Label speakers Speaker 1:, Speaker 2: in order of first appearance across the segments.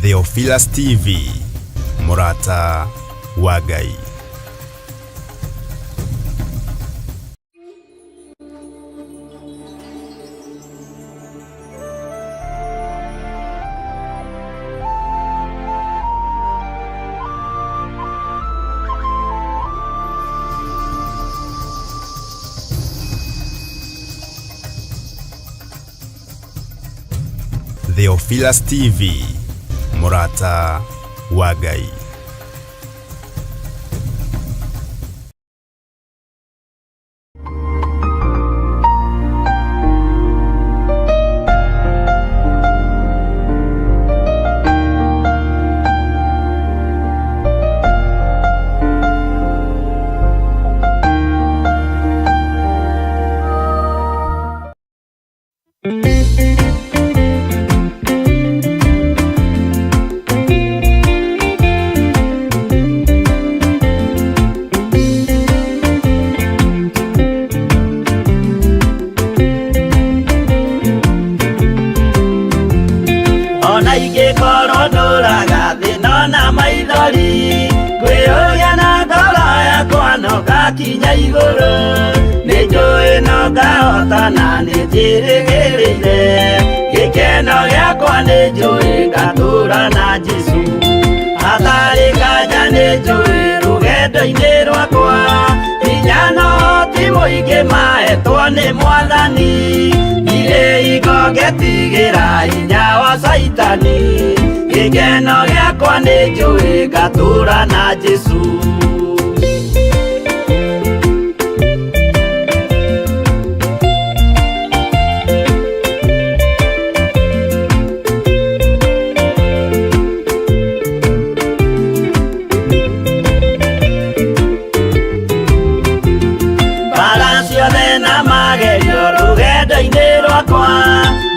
Speaker 1: Theophilus TV, mũrata wa Ngai. Theophilus TV, mũrata wa Ngai.
Speaker 2: Ona ingĩkorwo ndũraga thĩna na maithori, ngwĩyũria na ngoro yakwa no ngakinya igũrũ. Nĩ njũĩ no ngahotana, nĩ njĩrĩgĩrĩire gĩkeno gĩakwa, nĩ njũĩ ngatũra na Jesũ. Hatarĩ nganja nĩ njũĩ rũgendo-inĩ rwakwa hinya no ti mũingĩ mahetwo nĩ Mwathani. Ndirĩ hingo ngetigĩra hinya wa Caitani, gĩkeno gĩakwa nĩ njũĩ ngatũra na Jesũ. Mbara ciothe na magerio rũgendo-inĩ rwakwa,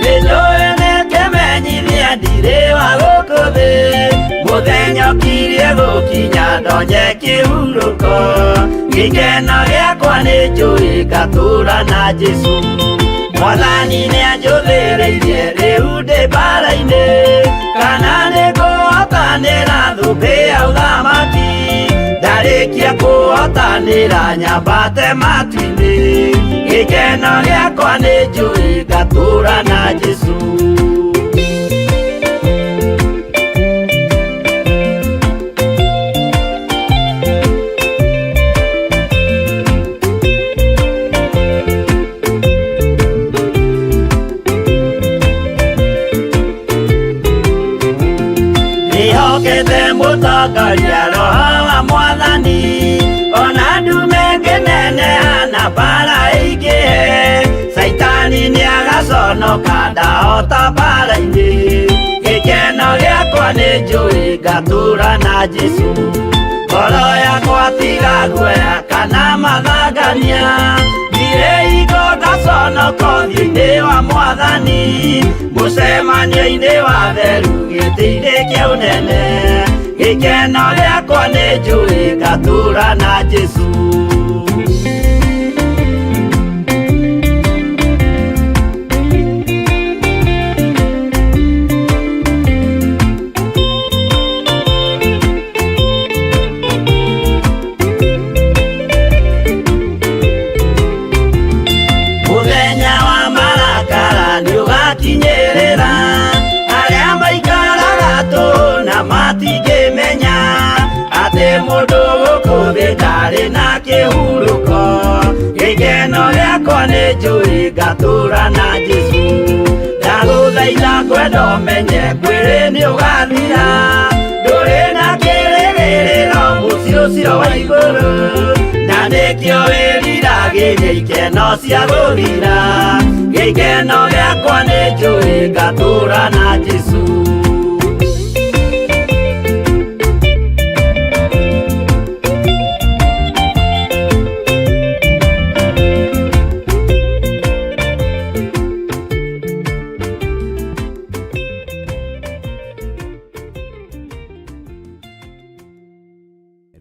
Speaker 2: nĩ njũĩ nĩ kĩmenyithia ndirĩ wa gũkũ thĩ. Mũthenya ũkirie gũkinya ndonye kĩhurũko, gĩkeno gĩakwa nĩ njũĩ ngatũra na Jesũ. Mwathani nĩ anjũthĩrĩirie rĩu ndĩ mbara-inĩ, kana nĩ ngũhotanĩra thũmbĩ ya ũthamaki. Ndarĩkia kũhotanĩra nyambate matu-inĩ, gĩkeno gĩakwa nĩ njũĩ ngatũra na Jesũ. Ndĩhokete mũtongoria Roho wa Mwathani, ona ndume ngĩneneha na mbara ĩingĩhe, Caitani nĩagaconoka ndahota mbara-inĩ. Gĩkeno gĩakwa nĩ njũĩ ngatũra na Jesũ. Ngoro yakwa tiga guoya kana mathangania, ndirĩ hingo ngaconoka ũthiũ-inĩ wa Mwathani, mũcemanio-inĩ wa theru gĩtĩ-inĩ kĩa ũnene. Gĩkeno gĩakwa nĩ njũĩ ngatũra na Jesũ. Mũthenya wa marakara nĩũgakinyĩrĩra arĩa maikaraga tũhũ na matingĩmenya atĩ mũndũ gũkũ thĩ ndarĩ na kĩhurũko. Gĩkeno gĩakwa nĩ njũĩ ngatũra na Jesũ. Ndagũthaitha ngwenda ũmenye mwĩrĩ nĩũgathira, ndũrĩ na kĩrĩgĩrĩro mũciĩ ũcio wa igũrũ, na nĩkĩo wĩriragĩria ikeno cia gũthira. Gĩkeno gĩakwa nĩ njũĩ ngatũra na Jesũ.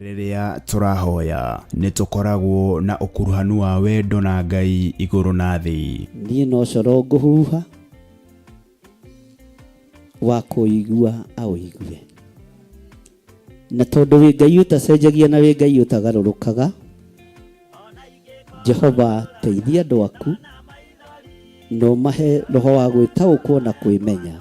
Speaker 1: Rĩrĩa tũrahoya, nĩ tũkoragwo na ũkuruhanu wa wendo na Ngai igũrũ na thĩ.
Speaker 3: Niĩ no coro ngũhuha.
Speaker 2: Wa kũigua aũigue. Na tondũ wĩ Ngai ũtacenjagia na wĩ Ngai ũtagarũrũkaga, Jehova teithia andũ aku na ũmahe roho wa gwĩtaũkwo na kwĩmenya.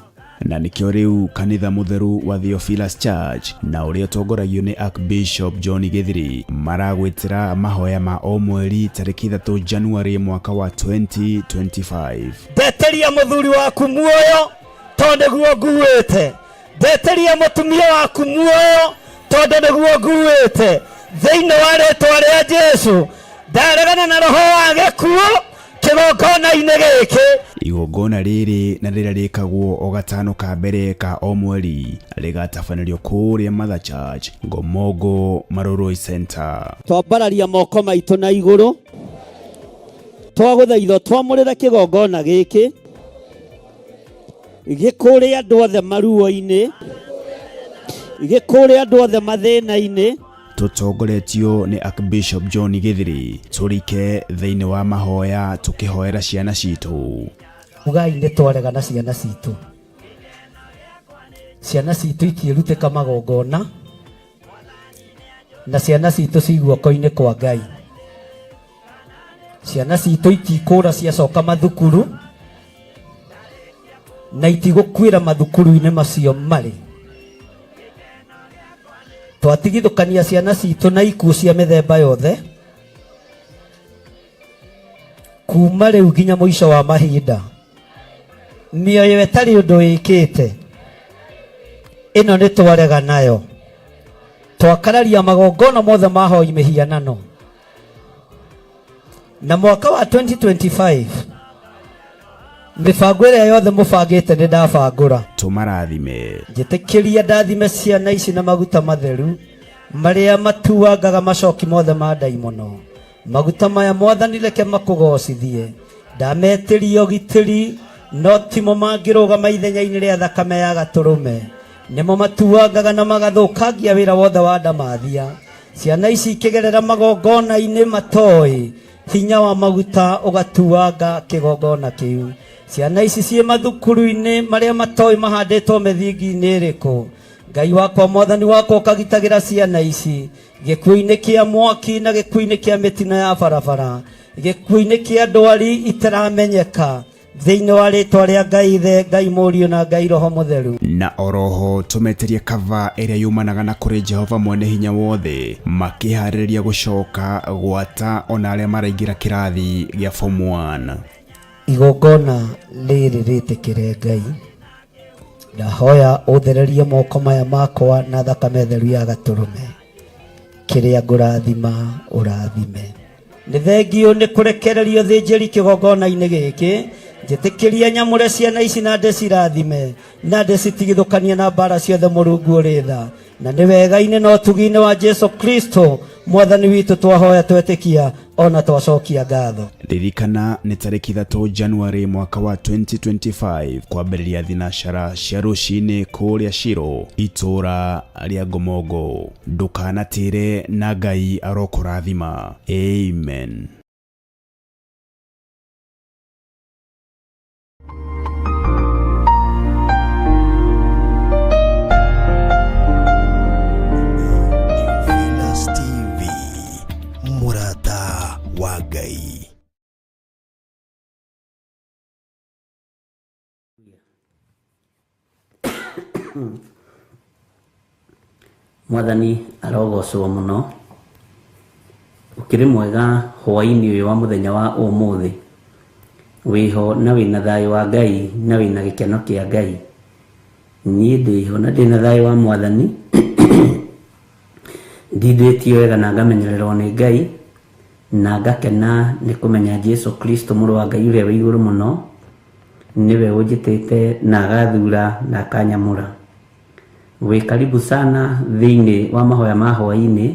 Speaker 1: Na nĩkĩo rĩu kanitha mũtheru wa Theophilus Church na ũrĩa ũtongoragio nĩ Archbishop John Githiri maragwĩtĩra mahoya ma o mweri tarĩki 3 January mwaka wa 2025.
Speaker 3: Ndeteria mũthuri waku muoyo tondũ nĩguo nguĩte, ndeteria mũtumia waku muoyo tondũ nĩguo nguĩte. Thĩinĩ wa rĩtwa rĩa Jesu ndaregana na roho wa gĩkuũ kĩgongona-inĩ gĩkĩ.
Speaker 1: Igongona rĩrĩ na rĩrĩa rĩkagwo o gatano ka mbere ka o mweri rĩgatabanĩrio kũrĩa Mother Church, Ngomongo, Marurui Center.
Speaker 2: Twambararia moko maitũ na igũrũ, twagũthaitha twamũrĩre kĩgongona gĩkĩ gĩkũrĩ andũ othe maruo-inĩ, gĩkũrĩ andũ othe mathĩna-inĩ.
Speaker 1: Tũtongoretio nĩ Archbishop John Githiri tũrike thĩinĩ wa mahoya tũkĩhoera ciana citũ.
Speaker 3: Ugai nĩ twarega na ciana citũ. Ciana citũ itiĩrutĩka magongona na ciana citũ ci guoko-inĩ kwa Ngai. Ciana citũ itikũra ciacoka mathukuru na itigũkuĩra mathukuru-inĩ macio marĩ. Twatigithũkania ciana citũ na ikuũ cia mĩthemba yothe kuma rĩu nginya mũico wa mahinda. Mĩoyo ĩtarĩ ũndũ ĩkĩte ĩno nĩ twarega nayo. Twakararia magongona mothe ma hoi mĩhianano. Na mwaka wa 2025 mĩbango ĩrĩa yothe mũbangĩte nĩ ndabangũra.
Speaker 1: Tũmarathime.
Speaker 3: Njĩtĩkĩria ndathime ciana ici na maguta matheru marĩa matuangaga macoki mothe ma ndaimono. Maguta maya Mwathani reke makũgocithie. Ndametĩria ũgitĩri no timo mangĩrũgama ithenya-inĩ rĩa thakame ya gatũrũme. Nĩmo matuangaga na magathũkangia wĩra wothe wa ndamathia. Ciana ici ikĩgerera magongona-inĩ matoĩ hinya wa maguta ũgatuanga kĩgongona kĩu. Ciana ici ciĩ mathukuru-inĩ marĩa matoĩ mahandĩtwo mĩthingi-inĩ ĩrĩkũ. Ngai wakwa Mwathani wakwa ũkagitagĩra ciana ici gĩkuũ-inĩ kĩa mwaki na gĩkuũ-inĩ kĩa mĩtino ya barabara, gĩkuũ-inĩ kĩa ndwari itaramenyeka, thĩinĩ wa rĩtwa rĩa Ngai Ithe, Ngai Mũriũ na Ngai Roho Mũtheru.
Speaker 1: Na oroho tũmeterie kava ĩrĩa yumanaga na kũrĩ Jehova mwene hinya wothe makĩharĩrĩria gũcoka gwata ona arĩa maraingĩra kĩrathi gĩa form 1.
Speaker 3: Igongona rĩrĩ rĩtĩkĩre Ngai, ndahoya ũthererie moko maya makwa na thakame theru ya gatũrũme. Kĩrĩa ngũrathima ũrathime. Nĩ thengio nĩ kũrekererio thĩnjĩri kĩgongona-inĩ gĩkĩ. Njĩtĩkĩria nyamũre ciana ici na ndĩcirathime na ndĩcitigithũkanie na mbara ciothe Mũrungu ũrĩ tha. Na nĩ wega-inĩ na ũtugi-inĩ wa Jesu Kristo Mwathani witũ twahoya twetĩkia ona twacokia ngatho.
Speaker 1: Ririkana nĩ tarĩki 3 January mwaka wa 2025 kwambĩrĩria thinacara cia rũcinĩ kũrĩa Shiro itũra rĩa Ngomongo. Ndũkanatĩre na Ngai arokũrathima. Amen.
Speaker 4: Theophilus TV, mũrata wa Ngai.
Speaker 2: Mwathani arogocwo mũno. Ũkĩrĩ mwega hwaĩ-inĩ ũyũ wa mũthenya wa ũmũthĩ. Wĩho na wĩna thayũ wa Ngai na wĩna gĩkeno kĩa Ngai. Niĩ ndĩho na ndĩna thayũ wa Mwathani. Ndindĩtio wega na ngamenyererwo nĩ Ngai na ngakena nĩ kũmenya Jesu Kristo mũrũ wa Ngai ũrĩa wĩ igũrũ mũno nĩwe ũnjĩtĩte na agathura na akanyamũra. Wĩ karibu sana thĩinĩ wa mahoya ma hwaĩ-inĩ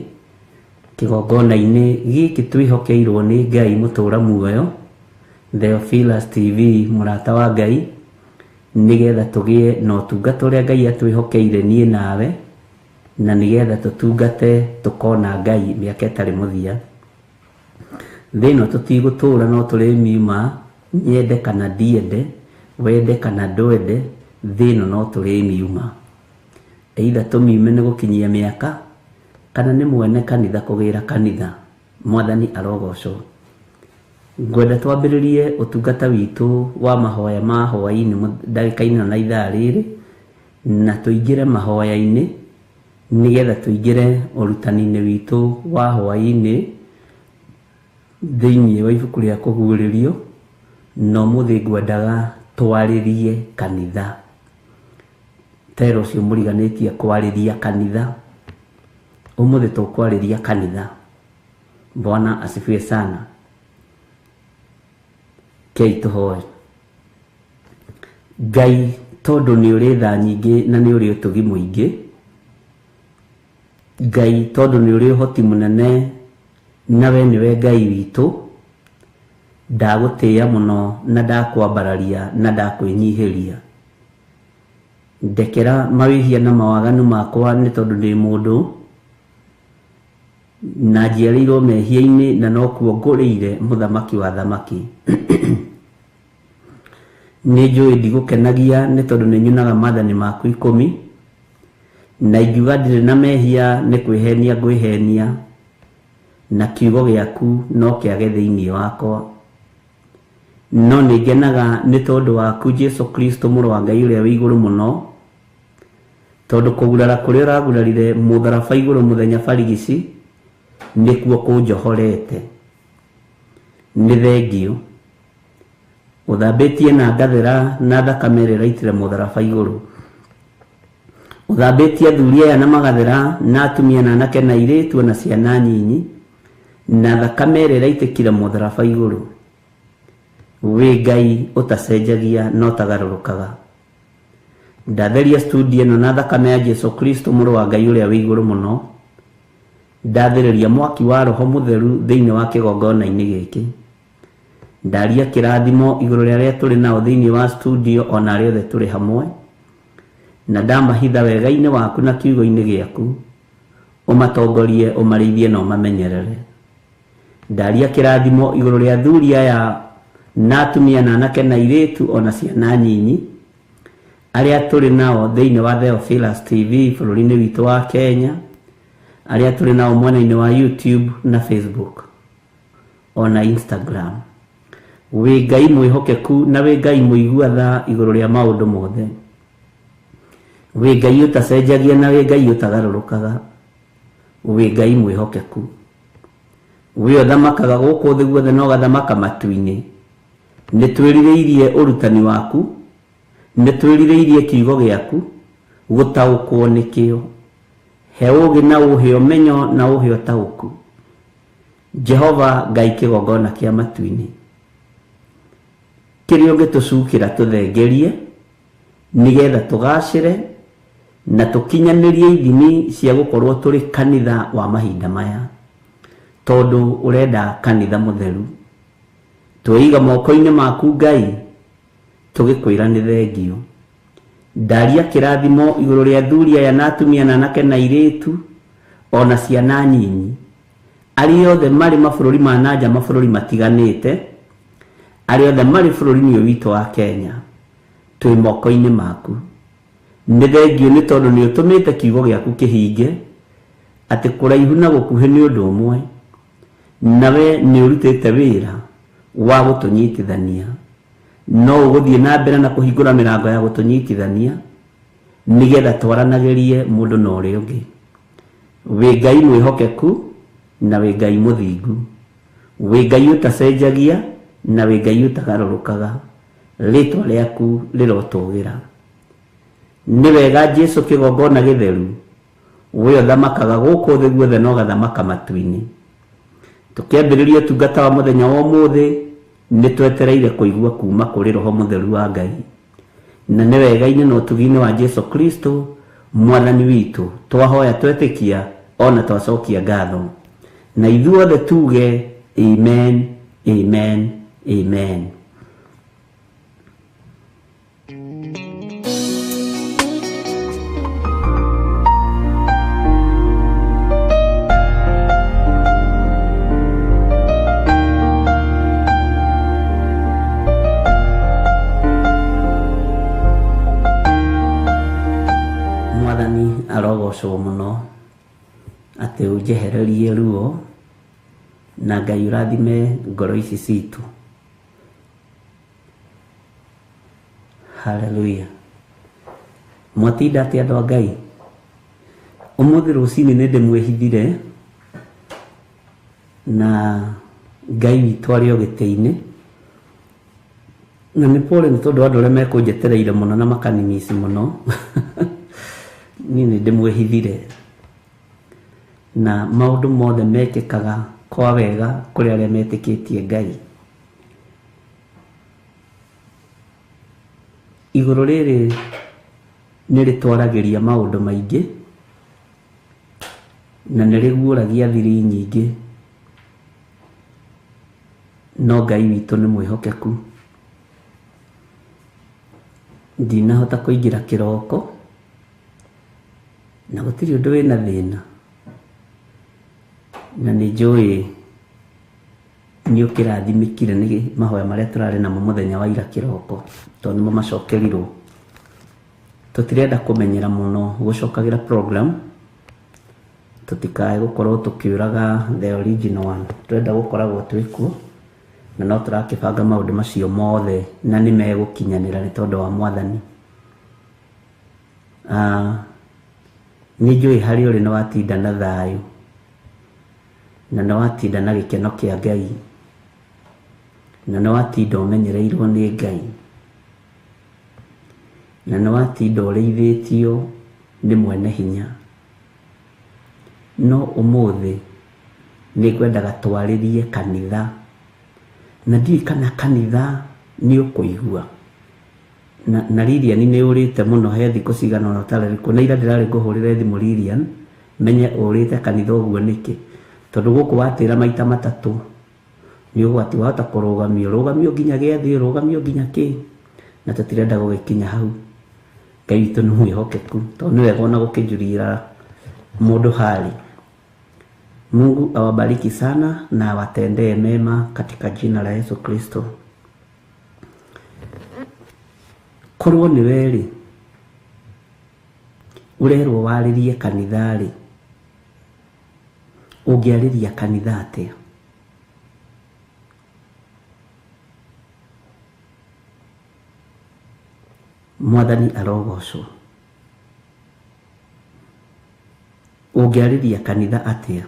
Speaker 2: kĩgongona-inĩ gĩkĩ twĩhokeirwo nĩ Ngai mũtũra muoyo, Theophilus TV mũrata wa Ngai, nĩgetha tũgĩe na ũtungata ũrĩa Ngai atwĩhokeire niĩ nawe, na nĩgetha tũtungate tũkona Ngai mĩaka ĩtarĩ mũthia. Thĩ ĩno tũtigũtũra no tũrĩmiuma, nyende kana ndiende, wende kana ndwende,
Speaker 5: Thĩ ĩno no tũrĩmiuma. Either tũmiume nĩ gũkinyia mĩaka, kana nĩ mwene kanitha kũgĩra kanitha. Mwathani arogocwo. Ngwenda twambĩrĩrie ũtungata witũ wa mahoya ma hwaĩ-inĩ ndagĩka-inĩ ĩno na ithaa rĩrĩ, na tũingĩre mahoya-inĩ, nĩgetha tũingĩre ũrutani-inĩ witũ wa hwaĩ-inĩ thĩinĩ wa ibuku rĩa Kũguũrĩrio, na ũmũthĩ ngwendaga twarĩrie kanitha. Tera ũcio mũriganĩtie kwarĩria kanitha. Ũmũthĩ tũkwarĩria kanitha. Bwana asifiwe sana. Kei tũhoe. Ngai tondũ nĩ ũrĩ tha nyingĩ na nĩ ũrĩ ũtugi mũingĩ, Ngai tondũ nĩ ũrĩ ũhoti mũnene na we nĩwe Ngai witũ, ndagũtĩĩa mũno na ndakwambararia na ndakwĩnyihĩria. Ndekera mawĩhia na mawaganu makwa nĩ tondũ ndĩ mũndũ na njiarĩirwo mehia-inĩ na nokuo ngũrĩire mũthamaki wa thamaki. Nĩ njũĩ ndigũkenagia nĩ tondũ nĩ nyunaga maathani maku ikũmi, na ingiuga ndirĩ na mehia nĩ kwĩhenia ngwĩhenia, na kiugo gĩaku no kĩage thĩinĩ wakwa. No nĩ ngenaga nĩ tondũ waku Jesu Kristo mũrũ wa Ngai ũrĩa wĩ igũrũ mũno, tondũ kũgurara kũrĩa ũragurarire mũtharaba igũrũ mũthenya barigici nĩkuo kũnjohorete. Nĩ thengiũ. Ũthambĩtie na ngathera na thakame ĩrĩa ĩraitire mũtharaba igũrũ. Ũthambĩtie athuri aya na magathera na atumia na anake na airĩtu ona ciana nyinyi na thakame ĩrĩa ĩraitĩkire mũtharaba igũrũ. Wĩ Ngai ũtacenjagia na ũtagarũrũkaga. Ndatheria studio ĩno na thakame ya Jesu Kristo mũrũ wa Ngai ũrĩa wĩ igũrũ mũno. Ndathĩrĩria mwaki wa Roho Mũtheru thĩinĩ wa kĩgongona-inĩ gĩkĩ. Ndaria kĩrathimo igũrũ rĩa arĩa tũrĩ nao thĩinĩ wa studio o na arĩa othe tũrĩ hamwe, na ndamahitha wega-inĩ waku na kiugo-inĩ gĩaku, ũmatongorie, ũmarĩithie na ũmamenyerere. Ndaria kĩrathimo igũrũ rĩa athuri aya na atumia na anake na airĩtu o na ciana nyinyi, arĩa tũrĩ nao thĩinĩ wa Theophilus TV bũrũri-inĩ witũ wa Kenya, arĩa tũrĩ nao mwena-inĩ wa YouTube na Facebook o na Instagram. Wĩ Ngai mwĩhokeku na wĩ Ngai mũigua tha igũrũ rĩa maũndũ mothe. Wĩ Ngai ũtacenjagia na wĩ Ngai ũtagarũrũkaga. Wĩ Ngai mwĩhokeku. Wĩ ũthamakaga gũkũ thĩ guothe na ũgathamaka matu-inĩ. Nĩ twĩrirĩirie ũrutani waku, nĩ twĩrirĩirie kiugo gĩaku, gũtaũkwo nĩkĩo. He ũũgĩ na ũhe ũmenyo na ũhe ũtaũku. Jehova Ngai kĩgongona kĩa matu-inĩ, kĩrĩa ũngĩtũcukĩra tũthengerie, nĩgetha tũgacĩre na tũkinyanĩrie ithimi cia gũkorwo tũrĩ kanitha wa mahinda maya, tondũ ũrenda kanitha mũtheru. Tweiga moko-inĩ maku Ngai, tũgĩkwĩra nĩ thengiũ. Ndaria kĩrathimo igũrũ rĩa athuri aya na atumia na anake na airĩtu, o na ciana nyinyi, arĩa othe marĩ mabũrũri ma na nja, mabũrũri matiganĩte, arĩa othe marĩ bũrũri-inĩ ũyũ witũ wa Kenya, twĩ moko-inĩ maku. Nĩ thengiũ nĩ tondũ nĩ ũtũmĩte kiugo gĩaku kĩhinge, atĩ kũraihu na gũkuhĩ nĩ ũndũ ũmwe, nawe nĩ ũrutĩte wĩra wa gũtũnyitithania. No ũgũthiĩ na mbere na kũhingũra mĩrango ya gũtũnyitithania, nĩgetha twaranagĩrie mũndũ na ũrĩa ũngĩ. Wĩ Ngai mwĩhokeku na wĩ Ngai mũthingu. Wĩ Ngai ũtacenjagia na wĩ Ngai ũtagarũrũkaga. Rĩtwa rĩaku rĩrotũgĩra. Nĩ wega Jesu kĩgongona gĩtheru, we ũthamakaga gũkũ thĩ guothe na ũgathamaka matu-inĩ. Tũkĩambĩrĩria ũtungata wa mũthenya wa ũmũthĩ, nĩ twetereire kũigua kuma kũrĩ Roho Mũtheru wa Ngai. Na nĩ wega-inĩ na ũtugi-inĩ wa Jesu Kristo Mwathani witũ, twahoya twetĩkia o na twacokia ngatho. Na ithuothe tuge amen, amen, amen. arogocwo mũno atĩ ũnjehererie ruo na Ngai ũrathime ngoro ici citũ. Haleluya. Mwatinda atĩa andũ a Ngai? Ũmũthĩ rũcinĩ nĩ ndĩmwĩhithire na Ngai witũ arĩ o gĩtĩ-inĩ, na nĩ pole nĩ tondũ andũ arĩa mekũnjetereire mũno na makanimisi mũno. Niĩ nĩ ndĩmwĩhithire na maũndũ mothe mekĩkaga kwa wega kũrĩ arĩa metĩkĩtie Ngai. Igũrũ rĩrĩ nĩ rĩtwaragĩria maũndũ maingĩ na nĩ rĩguũragia thiri nyingĩ, no Ngai witũ nĩ mwĩhokeku. Ndinahota kũingĩra kĩroko na gũtirĩ ũndũ wĩna thĩna, na nĩ njũĩ nĩ ũkĩrathimĩkire nĩ mahoya marĩa tũrarĩ namo mũthenya wa ira kĩroko, tondũ nĩmo macokerirwo. Tũtirenda kũmenyera mũno gũcokagĩra program, tũtikae gũkorwo tũkĩũraga the original one. Tũrenda gũkoragwo twĩ kuo na no tũrakĩbanga maũndũ macio mothe na nĩ megũkinyanĩra nĩ tondũ wa Mwathani. Nĩ njũĩ harĩa ũrĩ nĩ watinda na thayũ na nĩ watinda na gĩkeno kĩa Ngai na nĩ watinda ũmenyereirwo nĩ Ngai na nĩ watinda ũrĩithĩtio nĩ mwene hinya. No ũmũthĩ nĩ ngwendaga twarĩrie kanitha, na ndiũĩ kana kanitha nĩ ũkũigua. Na Lilian nĩ ũrĩte mũno, he thikũ cigana ũna ũtararĩ kuo, na ira ndĩrarĩ ngũhũrĩre thimũ Lilian menye ũrĩte kanitha ũguo nĩkĩ, tondũ gũkũ watĩra maita matatũ nĩ ũgwati, wahota kũrũgamio, rũgamio nginya gĩathĩ, rũgamio nginya kĩ, na tũtirenda gũgĩkinya hau. Ngai witũ nĩ mwĩhokeku, tondũ nĩ wega ona gũkĩnjurira mũndũ hali. Mungu awabariki sana na awatendee mema katika jina la Yesu Kristo. Korwo nĩ we rĩ, ũrerwo warĩrie kanitha rĩ, ũngĩarĩria kanitha atĩa? Mwathani arogocwo. Ũngĩarĩria kanitha atĩa?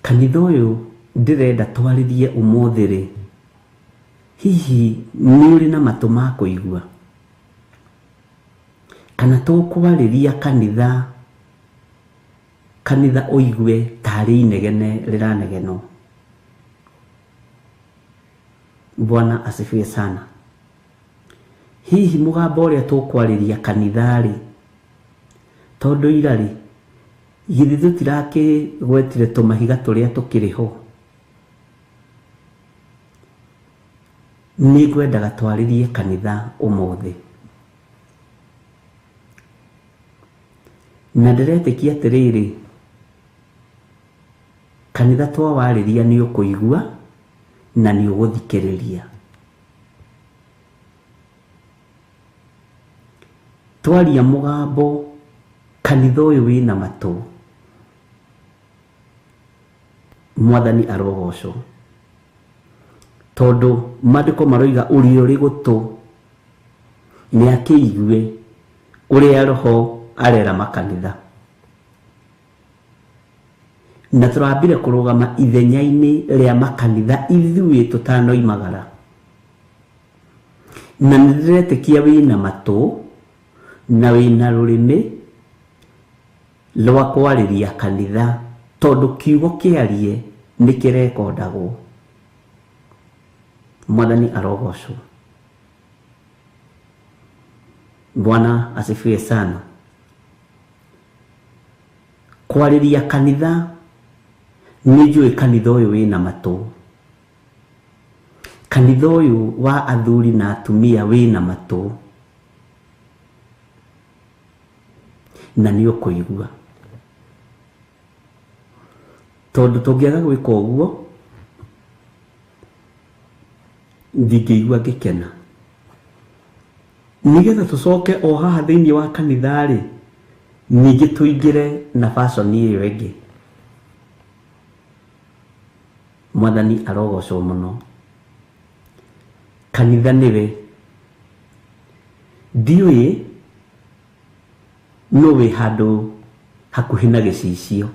Speaker 5: Kanitha ũyũ ndĩrenda twarĩrie ũmũthĩ rĩ, hihi nĩ ũrĩ na matũ ma kũigua? Kana tũkwarĩria kanitha, kanitha ũigue tarĩ inegene rĩranegenwo? Bwana asifiwe sana. Hihi mũgambo ũrĩa tũkwarĩria kanitha rĩ, tondũ ira rĩ, githĩ tũtirakĩgwetire tũmahiga tũrĩa tũkĩrĩ ho? Nĩ ngwendaga twarĩrie kanitha ũmũthĩ, na ndĩretĩkia atĩrĩrĩ, kanitha twawarĩria nĩ ũkũigua na nĩ ũgũthikĩrĩria. Twaria mũgambo kanitha ũyũ wĩna matũ, Mwathani arogocwo, tondũ maandĩko maroiga ũrĩa ũrĩ gũtũ nĩ akĩigue ũrĩa Roho arera makanitha. Na tũrambire kũrũgama ithenya-inĩ rĩa makanitha ithuĩ tũtanoimagara, na nĩ ndĩretĩkia wĩna matũ na wĩna rũrĩmĩ rwa kwarĩria kanitha, tondũ kiugo kĩarie nĩ kĩrekondagwo. Mwathani arogocwo. Bwana asifiwe sana. Kwarĩria kanitha, nĩ njũĩ kanitha ũyũ wĩna matũ, kanitha ũyũ wa athuri na atumia wĩna matũ na nĩ ũkũigua, tondũ tũngĩaga gwĩka ũguo ndingĩigua ngĩkena. Nĩgetha tũcoke o haha thĩinĩ wa kanitha rĩ, Ningĩ tũingĩre na fashion ĩyo ĩngĩ. Mwathani arogocwo mũno. Kanitha nĩwe. Ndiũĩ nũ wĩ handũ hakuhĩ na gĩcicio.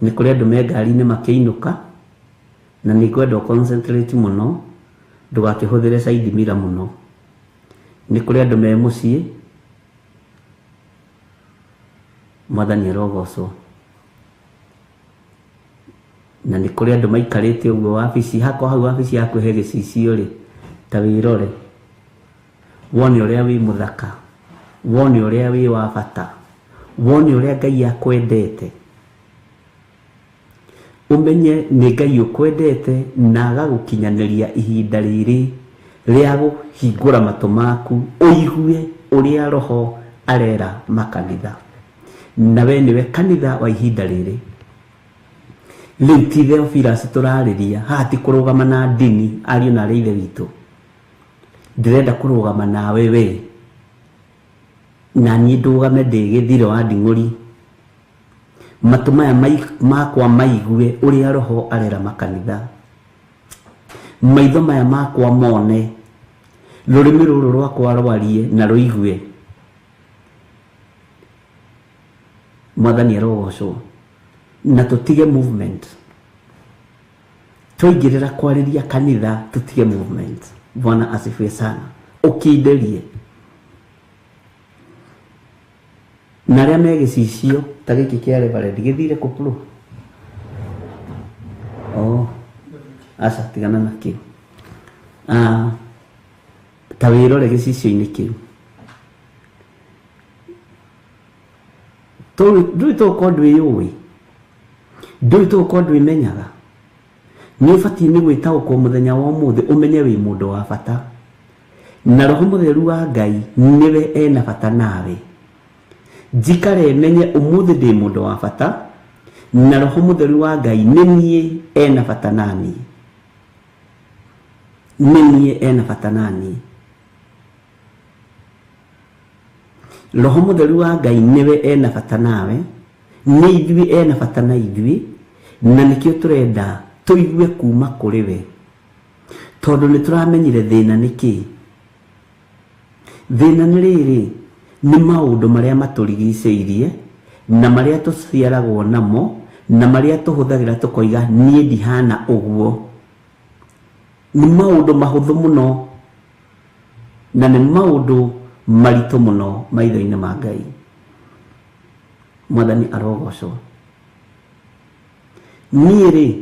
Speaker 5: Nĩ kũrĩ andũ me ngari-inĩ makĩinũka, na nĩ ngwenda ũ concentrate mũno, ndũgakĩhũthĩre side mirror mũno. Nĩ kũrĩ andũ me mũciĩ, Mwathani arogocwo. Na nĩ kũrĩ andũ maikarĩte ũguo wabici, hakorwo hau wabici yaku he gĩcicio rĩ, ta wĩrore, wone ũrĩa wĩ mũthaka, wone ũrĩa wĩ wa bata, wone ũrĩa Ngai akwendete. Ũmenye nĩ Ngai ũkwendete na agagũkinyanĩria ihinda rĩrĩ rĩa kũhingũra matũ maku ũigue ũrĩa Roho arera makanitha. Na we nĩwe kanitha wa ihinda rĩrĩ. Rĩu ti Theophilus tũrarĩria, haha ti kũrũgama na ndini ariũ na arĩ ithe witũ. Ndĩrenda kũrũgama nawe we, na niĩ ndũgame ndĩ gĩthiro wa nding'ũri. Matũ maya makwa maigue ũrĩa Roho arera makanitha. Maitho maya makwa mone, rũrĩmĩ rũrũ rwakwa rwarie na rũigue. Mwathani arogocwo. Na tũtige movement. Twaingĩrĩra kwarĩria kanitha tũtige movement. Bwana asifiwe sana. Ũkindĩrie. Na arĩa me gĩcicio ta gĩkĩ kĩa Reverend gĩthire kũ bro? Oh, aca tigana na kĩu. Ah, ta wĩrore gĩcicio-inĩ kĩu. Ndũĩ tũgũkorwo ndwĩyũĩ, ndũĩ tũgũkorwo ndwĩmenyaga. Nĩ ũbatiĩ nĩ gwĩtaũkwo mũthenya wa ũmũthĩ ũmenye wĩ mũndũ wa bata. Na Roho Mũtheru wa Ngai nĩwe ena bata nawe. Njikare menye ũmũthĩ ndĩ mũndũ wa bata, na Roho Mũtheru wa Ngai nĩ niĩ ena bata naniĩ. Nĩ niĩ ena bata naniĩ. Roho Mũtheru wa Ngai nĩwe ena bata nawe, nĩ ithuĩ ena bata na ithuĩ, na nĩkĩo tũrenda tũigue kuma kũrĩ we. Tondũ nĩ tũramenyire thĩna nĩ kĩĩ. Thĩna nĩ rĩrĩ, nĩ maũndũ marĩa matũrigicĩirie, na marĩa tũciaragwo namo, na marĩa tũhũthagĩra tũkoiga niĩ ndihana ũguo. Nĩ maũndũ mahũthũ mũno, na nĩ maũndũ maritũ mũno maitho-inĩ ma Ngai. Mwathani arogocwo. Niĩ rĩ,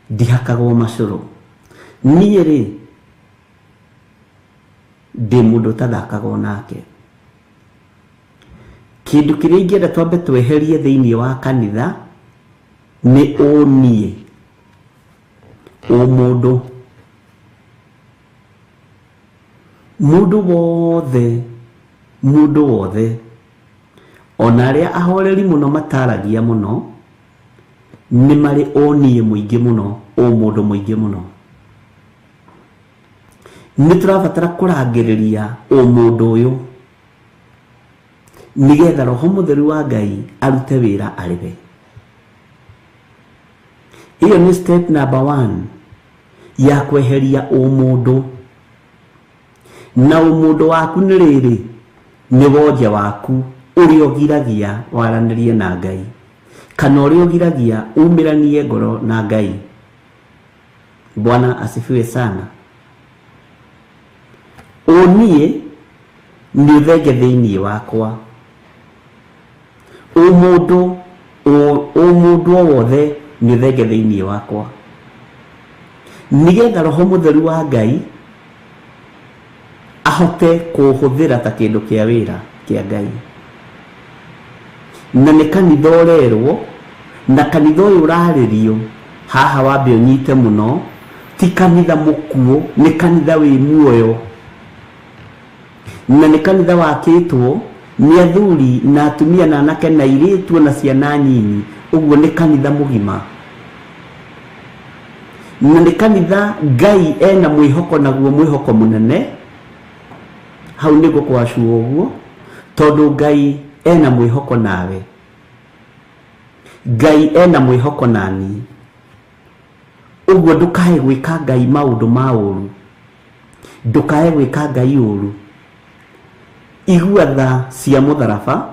Speaker 5: ndihakagwo macũrũ. Niĩ rĩ, ndĩ mũndũ ũtathakagwo nake. Kĩndũ kĩrĩa ingĩenda twambe tweherie thĩinĩ wa kanitha nĩ ũniĩ, ũmũndũ. Mũndũ wothe, mũndũ wothe, ona arĩa ahoreri mũno mataragia mũno, nĩ marĩ ũniĩ mũingĩ mũno, ũmũndũ mũingĩ mũno. Nĩ tũrabatara kũrangĩrĩria ũmũndũ ũyũ nĩgetha Roho Mũtheru wa Ngai arute wĩra arĩ we. Ĩyo nĩ step number 1 ya kweheria ũmũndũ. Na ũmũndũ waku nĩ rĩrĩ, nĩ wonje waku ũrĩa ũgiragia waranĩrie na Ngai, kana ũrĩa ũgiragia umĩranie ngoro na Ngai. Bwana asifiwe sana. Ũniĩ nĩ ũthenge thĩinĩ wakwa. Ũmũndũ, ũmũndũ o wothe nĩ ũthenge thĩinĩ wakwa. Nĩgetha Roho Mũtheru wa Ngai ahote kũũhũthĩra ta kĩndũ kĩa wĩra kĩa Ngai. Na nĩ kanitha ũrerwo, na kanitha ũyũ ũrarĩrio, haha wambe ũnyite mũno, ti kanitha mũkuũ, nĩ kanitha wĩ muoyo. Na nĩ kanitha wakĩtwo nĩ athuri na atumia na anake na airĩtu na ciana nyinyi, ũguo nĩ kanitha mũgima. Na nĩ kanitha Ngai ena mwĩhoko naguo mwĩhoko mũnene, hau nĩ ngũkwacua ũguo, tondũ Ngai ena mwĩhoko nawe, Ngai ena mwĩhoko nani. Ũguo ndũkae gwĩka Ngai maũndũ ma ũru, ndũkae gwĩka Ngai ũru. Igua tha cia mũtharaba,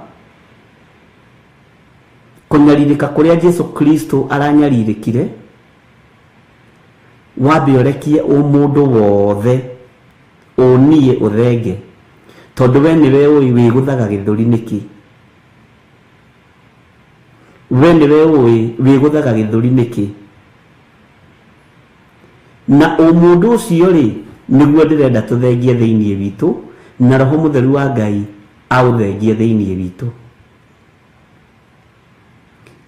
Speaker 5: kũnyarirĩka kũrĩa Jesu Kristo aranyarirĩkire, wambe ũrekie ũmũndũ wothe ũniĩ ũthenge, tondũ we nĩwe ũĩ wĩgũthaga gĩthũri nĩkĩ, we nĩwe ũĩ wĩgũthaga gĩthũri nĩkĩ. Na ũmũndũ ũcio rĩ nĩguo ndĩrenda tũthengie thĩinĩ witũ, na Roho Mũtheru wa Ngai aũthengie thĩinĩ witũ,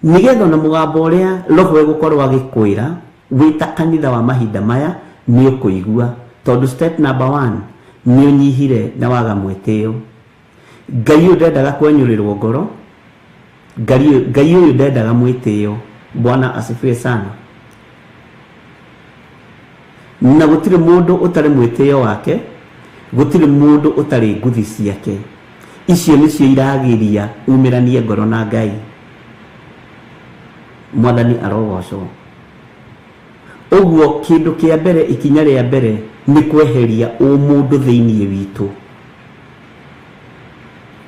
Speaker 5: nĩgetha ona mũgambo ũrĩa Roho egũkorwo agĩkwĩra wĩta kanitha wa mahinda maya nĩ ũkũigua, tondũ step number 1 nĩ ũnyihire na waga mwĩtĩo. Ngai ũyũ ndendaga kwenyũrĩrwo ngoro, Ngai ũyũ ndendaga mwĩtĩo. Bwana asifiwe sana. Na gũtirĩ mũndũ ũtarĩ mwĩtĩo wake, gũtirĩ mũndũ ũtarĩ nguthi ciake. Icio nĩcio iragiria umĩranie ngoro na Ngai. Mwathani arogocwo. Ũguo kĩndũ kĩa mbere, ikinya rĩa mbere nĩ kweheria ũmũndũ thĩinĩ witũ,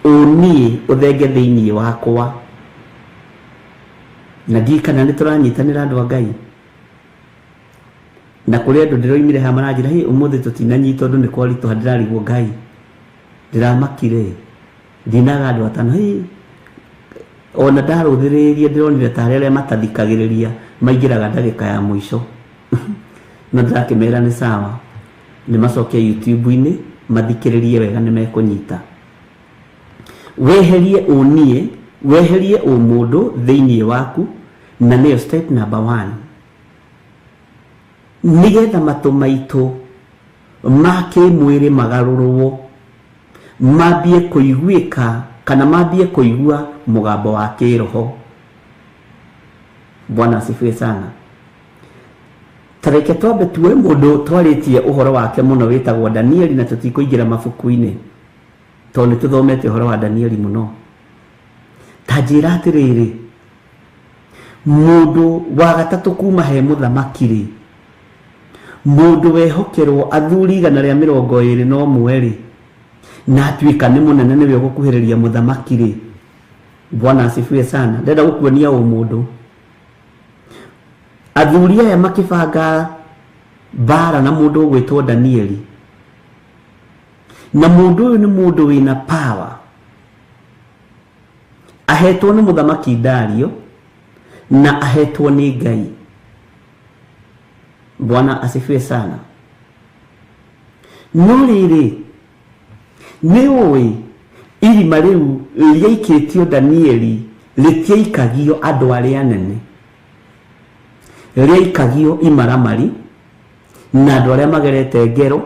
Speaker 5: ũniĩ ũthenge thĩinĩ wakwa. Na ndiũĩ kana nĩ tũranyitanĩra andũ a Ngai. Na kũrĩ andũ ndĩroimire haha maranjĩra, hĩ ũmũthĩ tũtinanyita ũndũ nĩ kwaritũha, ndĩrarigwo Ngai ndĩramakire ndinaga andũ atano. Hĩ ona ndarũthĩrĩria ndĩronire tarĩ arĩa matathikagĩrĩria maingĩraga ndagĩka ya mũico. No ndĩrakĩmera nĩ sawa, nĩ macoke YouTube-inĩ mathikĩrĩrie wega nĩ mekũnyita. Weherie ũniĩ, weherie ũmũndũ thĩinĩ waku, na nĩyo step number 1, nĩgetha matũ maitũ ma kĩmwĩrĩ magarũrwo, mambie kũiguĩka kana mambie kũigua mũgambo wa kĩroho. Bwana asifiwe sana. Tareke twambe tuoe mũndũ twarĩtie ũhoro wake mũno wĩtagwo Danieli, na tũtikũingĩra mabuku-inĩ tondũ nĩ tũthomete ũhoro wa Danieli mũno. Ta njĩra atĩrĩrĩ, mũndũ wa gatatũ kuma he mũthamaki rĩ, mũndũ wehokerwo athuri 121 rĩ, na atuĩka nĩ mũnene nĩwe ũgũkuhĩrĩria mũthamaki rĩ. Bwana asifiwe sana. Ndenda gũkuonia ũmũndũ. Athuri aya makĩbanga mbara na mũndũ ũgwĩtwo Danieli, na mũndũ ũyũ nĩ mũndũ wĩna power, ahetwo nĩ mũthamaki Dario na ahetwo nĩ Ngai. Bwana asifiwe sana. No rĩrĩ, nĩ ũĩ irima rĩu rĩaikĩtio Danieli rĩtiaikagio andũ arĩa anene, rĩaikagio imaramari na andũ arĩa magerete ngero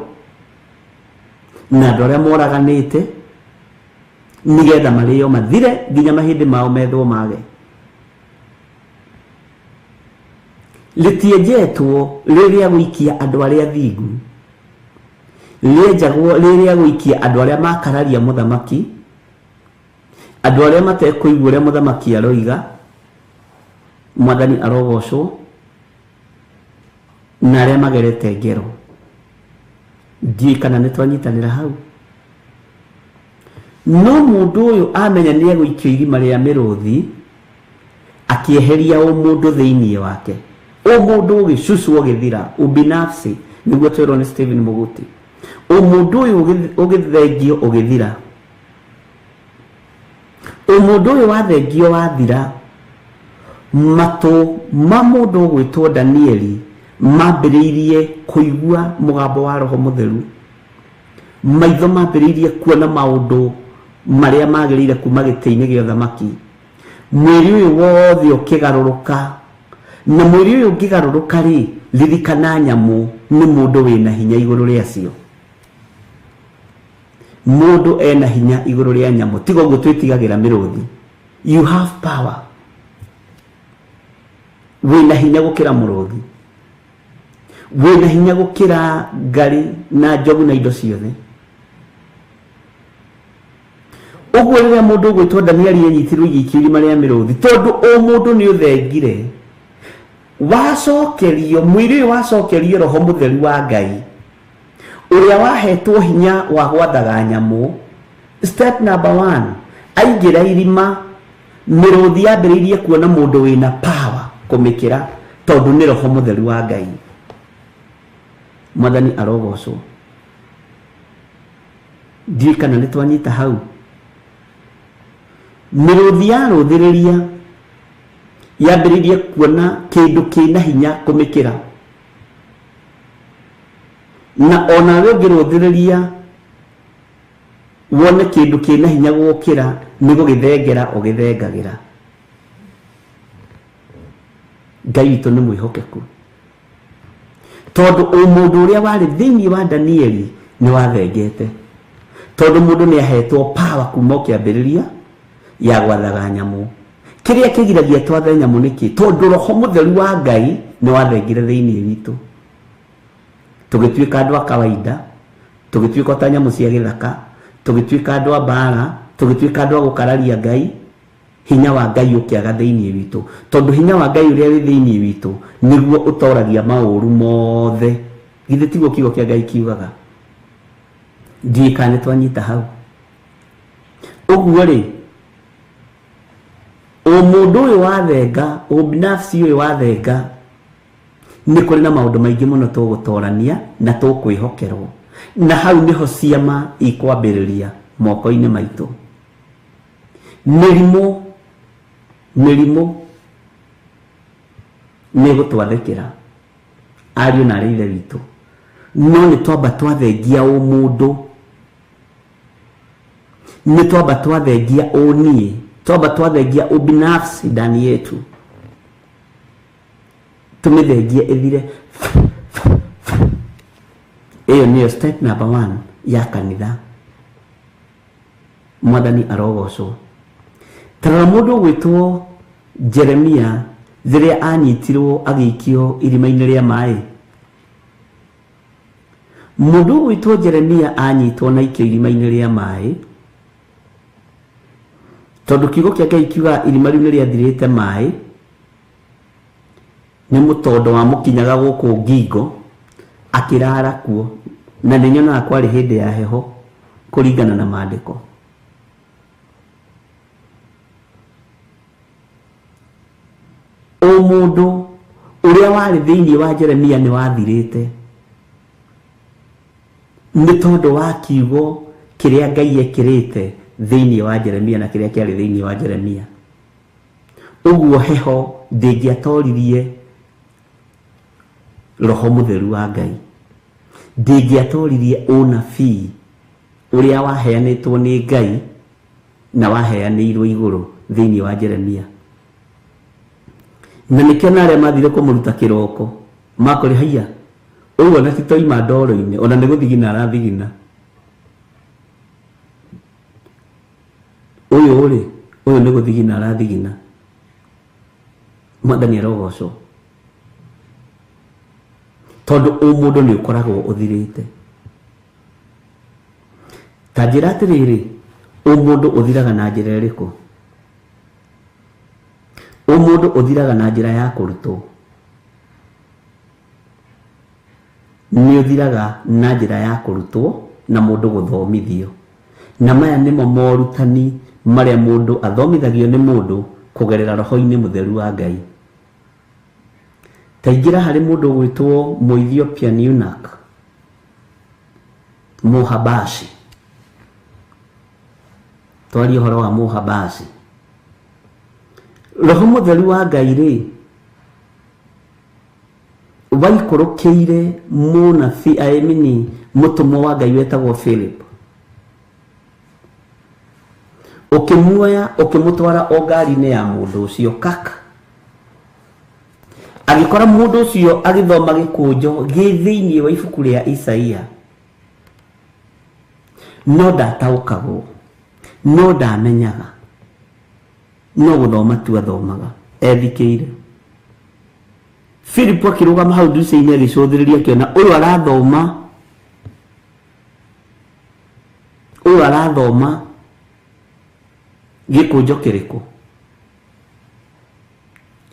Speaker 5: na andũ arĩa moraganĩte, nĩgetha marĩo mathire nginya mahĩndĩ mao methwo mage. Rĩtienjetwo rĩrĩa gũikia andũ arĩa athingu, rĩenjagwo rĩrĩa gũikia andũ arĩa makararia mũthamaki, andũ arĩa matekũigua ũrĩa mũthamaki aroiga. Mwathani arogocwo. Na arĩa magerete ngero. Ndiũĩ kana nĩ twanyitanĩra hau. No mũndũ ũyũ amenya nĩ egũikio irima rĩa mĩrũthi, akĩeheria ũmũndũ thĩinĩ wake. Ũmũndũ ũgĩcucwo ũgĩthira, ubinafsi, nĩguo twĩrwo nĩ Stephen Muguti. Ũmũndũ ũyũ ũgĩthengio ũgĩthira. Ũmũndũ ũyũ wathengio wathira, matũ ma mũndũ ũgwĩtwo Danieli mambĩrĩirie kũigua mũgambo wa Roho Mũtheru, maitho mambĩrĩirie kuona maũndũ marĩa magĩrĩire kuma gĩtĩ-inĩ gĩa ũthamaki, mwĩrĩ ũyũ wothe ũkĩgarũrũka. Na mwĩrĩ ũyũ ũngĩgarũrũka rĩ, ririkana nyamũ nĩ mũndũ wĩna hinya igũrũ rĩacio. Mũndũ ena hinya igũrũ rĩa nyamũ, tiga ũguo twĩtigagĩra mĩrũthi. You have power, wĩna hinya gũkĩra mũrũthi, wĩna hinya gũkĩra ngari na njogu na indo ciothe. Ũguo rĩrĩa mũndũ ũgwĩtwo Danieli enyitirwo igĩikio irima rĩa mĩrũthi, tondũ o mũndũ nĩ ũthengire, wacokerio mwĩrĩ ũyũ, wacokerio roho mũtheru wa Ngai ũrĩa wahetwo hinya wa gwathaga nyamũ. Step number 1, aingĩra irima, mĩrũthi yambĩrĩirie kuona mũndũ wĩna power kũmĩkĩra, tondũ nĩ roho mũtheru wa Ngai. Mwathani arogocwo. Ndiũĩ kana nĩ twanyita hau. Mĩrũthi yarũthĩrĩria yambĩrĩirie kuona kĩndũ kĩna hinya kũmĩkĩra, na onawe ũngĩrũthĩrĩria wone kĩndũ kĩna hinya gũkĩra, nĩ gũgĩthengera ũgĩthengagĩra. Ngai witũ nĩ mwĩhokeku, tondũ ũmũndũ ũrĩa warĩ thĩinĩ wa Danieli nĩ wathengete, tondũ mũndũ nĩ ahetwo power kuma kĩambĩrĩria ya gwathaga nyamũ. Kĩrĩa kĩgiragia twathe nyamũ nĩkĩ? Tondũ roho mũtheru wa Ngai nĩ wathengire thĩinĩ witũ, tũgĩtuĩka andũ a kawaida, tũgĩtuĩka ta nyamũ cia gĩthaka, tũgĩtuĩka andũ a mbara, tũgĩtuĩka andũ a gũkararia Ngai. Hinya wa Ngai ũkĩaga thĩinĩ witũ, tondũ hinya wa Ngai ũrĩa wĩ thĩinĩ witũ nĩguo ũtoragia maũru mothe. Githĩ tiguo kiugo kĩa Ngai kiugaga? Ndiũĩ kana nĩ twanyita hau. Ũguo rĩ, ũmũndũ ũyũ wathenga, ũbinafsi ũyũ wathenga, nĩ kũrĩ na maũndũ maingĩ mũno tũgũtorania na tũkwĩhokerwo, na hau nĩho ciama ikwambĩrĩria moko-inĩ maitũ. Mĩrimũ, mĩrimũ nĩ ĩgũtwathĩkĩra ariũ na arĩ ithe witũ, no nĩ twamba twathengia ũmũndũ, nĩ twamba twathengia ũniĩ, twamba twathengia ubinafsi ndani yetu, tũmĩthengie ĩthire. Ĩyo nĩyo step number 1 ya kanitha. Mwathani arogocwo. Tarora mũndũ ũgwĩtwo Jeremia rĩrĩa anyitirwo agĩikio irima-inĩ rĩa maĩ. Mũndũ ũgwĩtwo Jeremia anyitwo na aikio irima-inĩ rĩa maĩ, tondũ kiugo kĩa Ngai kiugaga irima rĩu nĩ rĩathirĩte maĩ, nĩ mũtondo wamũkinyaga gũkũ ngingo, akĩrara kuo, na nĩ nyonaga kwarĩ hĩndĩ ya heho kũringana na maandĩko. Ũmũndũ ũrĩa warĩ thĩinĩ wa Jeremia nĩ wathirĩte, nĩ tondũ wa kiugo kĩrĩa Ngai ekĩrĩte thĩinĩ wa Jeremia na kĩrĩa kĩarĩ thĩinĩ wa Jeremia. Ũguo heho ndĩngĩatoririe roho mũtheru wa Ngai, ndĩngĩatoririe ũnabii ũrĩa waheanĩtwo nĩ Ngai na waheanĩirwo igũrũ thĩinĩ wa Jeremia. Na nĩkĩo na arĩa mathire kũmũruta kĩroko makore haiya, ũguo na ti toima ndoro-inĩ, ona nĩ gũthigina arathigina. Ũyũ rĩ, ũyũ nĩ gũthigina arathigina. Mwathani arogocwo, tondũ ũmũndũ nĩ ũkoragwo ũthirĩte. Ta njĩra atĩrĩrĩ, ũmũndũ ũthiraga na njĩra ĩrĩkũ? Ũmũndũ ũthiraga na njĩra ya kũrutwo. Nĩ ũthiraga na njĩra ya kũrutwo na mũndũ gũthomithio. Na maya nĩmo morutani marĩa mũndũ athomithagio nĩ mũndũ kũgerera roho-inĩ mũtheru wa Ngai. Ta ingĩra harĩ mũndũ ũgwĩtwo Mũethiopian eunuch, Mũhabashi. Twarie ũhoro wa Mũhabashi. Roho mũtheru wa Ngai rĩ, waikũrũkĩire mũnabii, I mean, mũtũmwo wa Ngai wetagwo Philip, ũkĩmuoya ũkĩmũtwara o ngari-inĩ ya mũndũ ũcio kaka, agĩkora mũndũ ũcio agĩthoma gĩkũnjo gĩ thĩinĩ wa ibuku rĩa Isaia, no ndataũkagwo, no ndamenyaga, no gũthoma tu athomaga ethikĩire. Philip akĩrũgama hau ndirica-inĩ agĩcũthĩrĩria, akĩona ũyũ arathoma, ũyũ arathoma Gĩkũnjo kĩrĩkũ?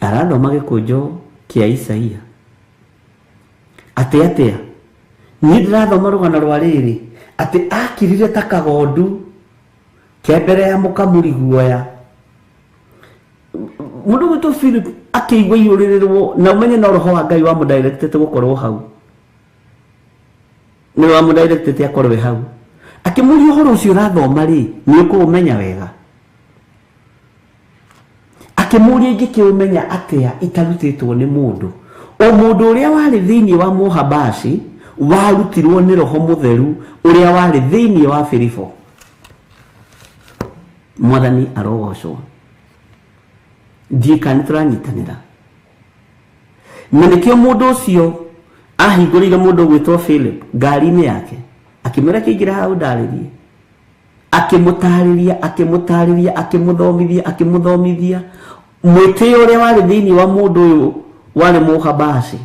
Speaker 5: Arathoma gĩkũnjo kĩa Isaia. Atĩ atĩa? Niĩ ndĩrathoma rũgano rwa rĩrĩ atĩ akirire ta kagondu ke mbere ya mũkamuri guoya. Mũndũ gwĩtwo Philip akĩigua iyũrĩrĩrwo na ũmenye no roho wa Ngai wamũdirectete gũkorwo hau. Nĩ wamũdirectete akorwo hau. Akĩmũria ũhoro ũcio ũrathoma rĩ, nĩ ũkũũmenya wega. Akĩmũria ingĩkĩũmenya atĩa itarutĩtwo nĩ mũndũ. O mũndũ ũrĩa warĩ thĩinĩ wa Mũhabashi warutirwo nĩ roho mũtheru ũrĩa warĩ thĩinĩ wa Filipo. Mwathani arogocwo. Ndiĩ kana nĩtũranyitanĩra. Na nĩkĩo mũndũ ũcio ahingũrĩire mũndũ ũgwĩtwo Philip ngari-inĩ yake, akĩmwĩra kĩingĩra hau ndarĩrie. Akĩmũtarĩria, akĩmũtarĩria, akĩmũthomithia, akĩmũthomithia mwĩtĩo ũrĩa warĩ thĩinĩ wa mũndũ ũyũ warĩ Mũhabashi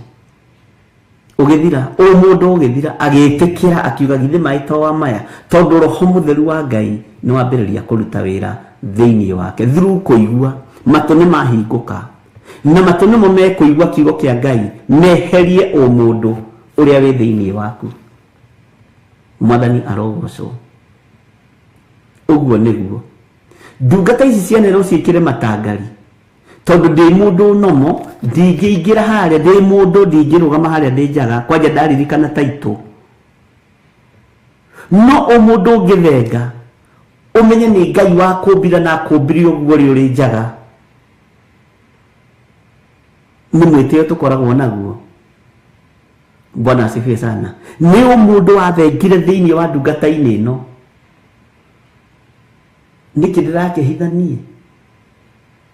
Speaker 5: ũgĩthira. O mũndũ ũgĩthira, agĩtĩkĩra, akiuga githĩ maĩ to wa maya, tondũ roho mũtheru wa Ngai nĩ wambĩrĩria kũruta wĩra thĩinĩ wake through kũigua. Matũ nĩ mahingũka, na matũ nĩmo mekũigua kiugo kĩa Ngai meherie ũmũndũ ũrĩa wĩ thĩinĩ waku. Mwathani arogocwo. Ũguo nĩguo ndungata ici cianerwo ciĩkĩre matangari, tondũ ndĩ mũndũ nomo, ndingĩingĩra harĩa, ndĩ mũndũ ndingĩrũgama harĩa ndĩ njaga, kwanja ndaririkana taitũ. No ũmũndũ ũngĩthenga ũmenye nĩ Ngai wakũmbire na akũmbire ũguo rĩ ũrĩ njaga, nĩ mwĩtĩo tũkoragwo naguo. Bwana asifiwe sana. Nĩ ũmũndũ wathengire thĩinĩ wa ndungata-inĩ ĩno. Nĩkĩ ndĩrakĩhitha niĩ?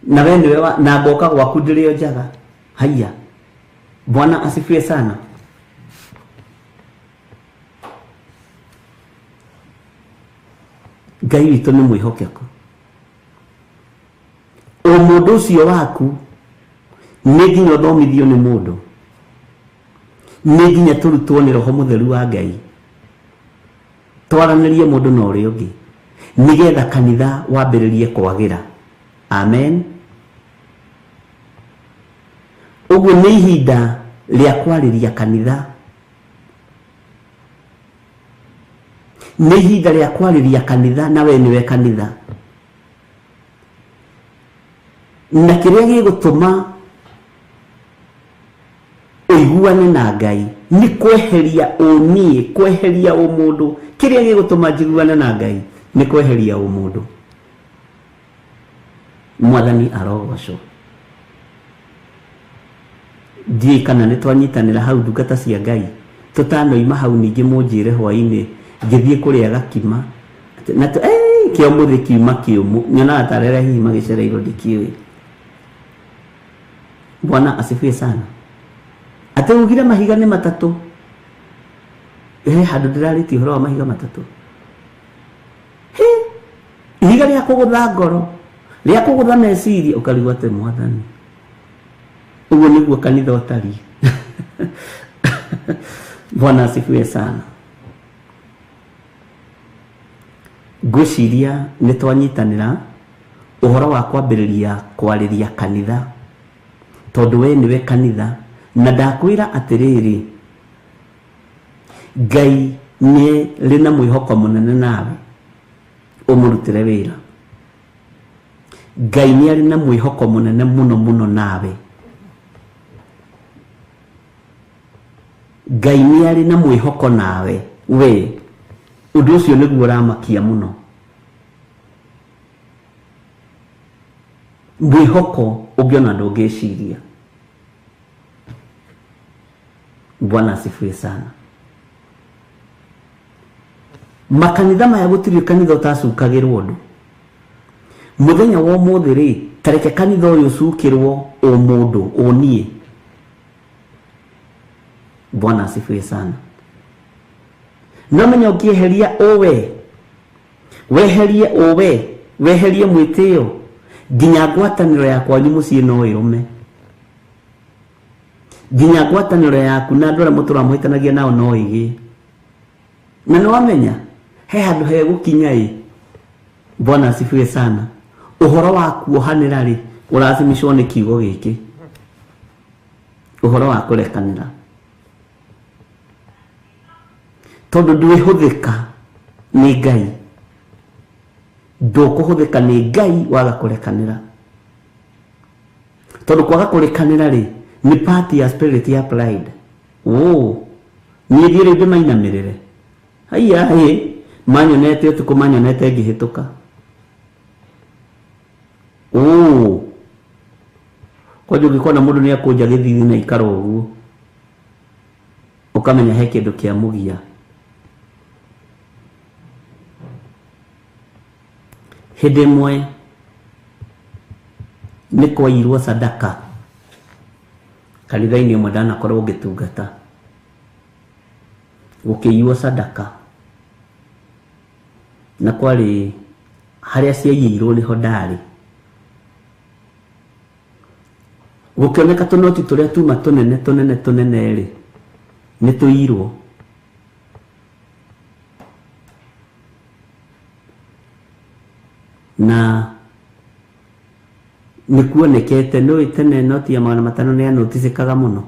Speaker 5: Na we nĩwe na ngoka gwaku ndĩrĩ o njaga. Haiya. Bwana asifiwe sana. Ngai witũ nĩ mwĩhokeku. O mũndũ ũcio waku nĩ nginya ũthomithio nĩ mũndũ, nĩ nginya tũrutwo nĩ roho mũtheru wa Ngai, twaranĩrie mũndũ na ũrĩa ũngĩ nĩgetha kanitha wambĩrĩrie kwagĩra. Amen. Ũguo nĩ ihinda rĩa kwarĩria kanitha, nĩ ihinda rĩa kwarĩria kanitha, na we nĩwe kanitha. Na kĩrĩa gĩgũtũma ũiguane na Ngai nĩ kweheria ũniĩ, kweheria ũmũndũ. Kĩrĩa gĩgũtũma njiguane na Ngai nĩ kweheria ũmũndũ. Mwathani arogocwo. Ndiũĩ kana nĩ twanyitanĩra hau ndungata cia Ngai. Tũtanoima hau ningĩ mũnjĩre hwainĩ ngĩthiĩ kũrĩa gakima na kĩo mũthĩ kiuma kĩũmũ, nyonaga ta arĩa hihi magĩcereirwo, ndikĩũĩ. Bwana asifiwe sana. Atĩ ugire mahiga nĩ matatũ. He handũ ndĩrarĩtie ũhoro wa mahiga matatũ. He, ihiga rĩa kũgũtha ngoro, rĩa kũgũtha meciria, ũkarigwo atĩ Mwathani. Ũguo nĩguo kanitha ũtariĩ. Bwana asifiwe sana. Ngwĩciria nĩ twanyitanĩra ũhoro wa kwambĩrĩria kwarĩria kanitha, tondũ we nĩwe kanitha. Na ndakwĩra atĩrĩrĩ, Ngai nĩ rĩ na mwĩhoko mũnene nawe ũmũrutĩre wĩra. Ngai nĩ arĩ na mwĩhoko mũnene mũno mũno nawe. Ngai nĩ arĩ na mwĩhoko nawe we. Ũndũ ũcio nĩguo ũramakia mũno. Mwĩhoko ũngĩona ndũngĩciria. Bwana asifiwe sana. Makanitha maya gũtirĩ kanitha ũtacukagĩrwo ũndũ. Mũthenya wa ũmũthĩ rĩ, tareke kanitha ũyũ ũcukĩrwo ũmũndũ, ũniĩ. Bwana asifiwe sana. No menya ũkĩeheria ũwe, weherie ũwe, weherie mwĩtĩo, nginya ngwatanĩro ya kwanyu mũciĩ no ĩrũme. Nginya ngwatanĩro yaku na andũ arĩa mũtũraga mũhĩtanagia nao no ĩgĩe. Na nĩ wamenya he handũ hegũkinya ĩ. Bwana asifiwe sana. Ũhoro wa kuohanĩra rĩ ũrathimicwo nĩ kiugo gĩkĩ, ũhoro wa kũrekanĩra, tondũ ndwĩhũthĩka nĩ Ngai, ndũkũhũthĩka nĩ Ngai waga kũrekanĩra, tondũ kwaga kũrekanĩra rĩ nĩ part ya spirit ya pride. Niĩ thiĩ rĩu ndĩmainamĩrĩre, haiya hĩ, manyonete ũtukũ, manyonete ngĩhĩtũka. Kwanja ũngĩkona mũndũ nĩ akũnja gĩthithi na ikara ũguo, ũkamenya he kĩndũ kĩa mũgia. Hĩndĩ ĩmwe nĩ kwairwo sadaka kanitha-inĩ ũmwe ndanakorwo ngĩtungata, gũkĩiywo sadaka, na kwarĩ harĩa ciaiyĩirwo nĩho ndarĩ. Gũkĩoneka tũnoti tũrĩa tuma tũnene tũnene tũnene rĩ nĩ tũiyirwo. Na nĩ kuonekete nĩ tene noti ya 500 nĩ yanoticĩkaga mũno,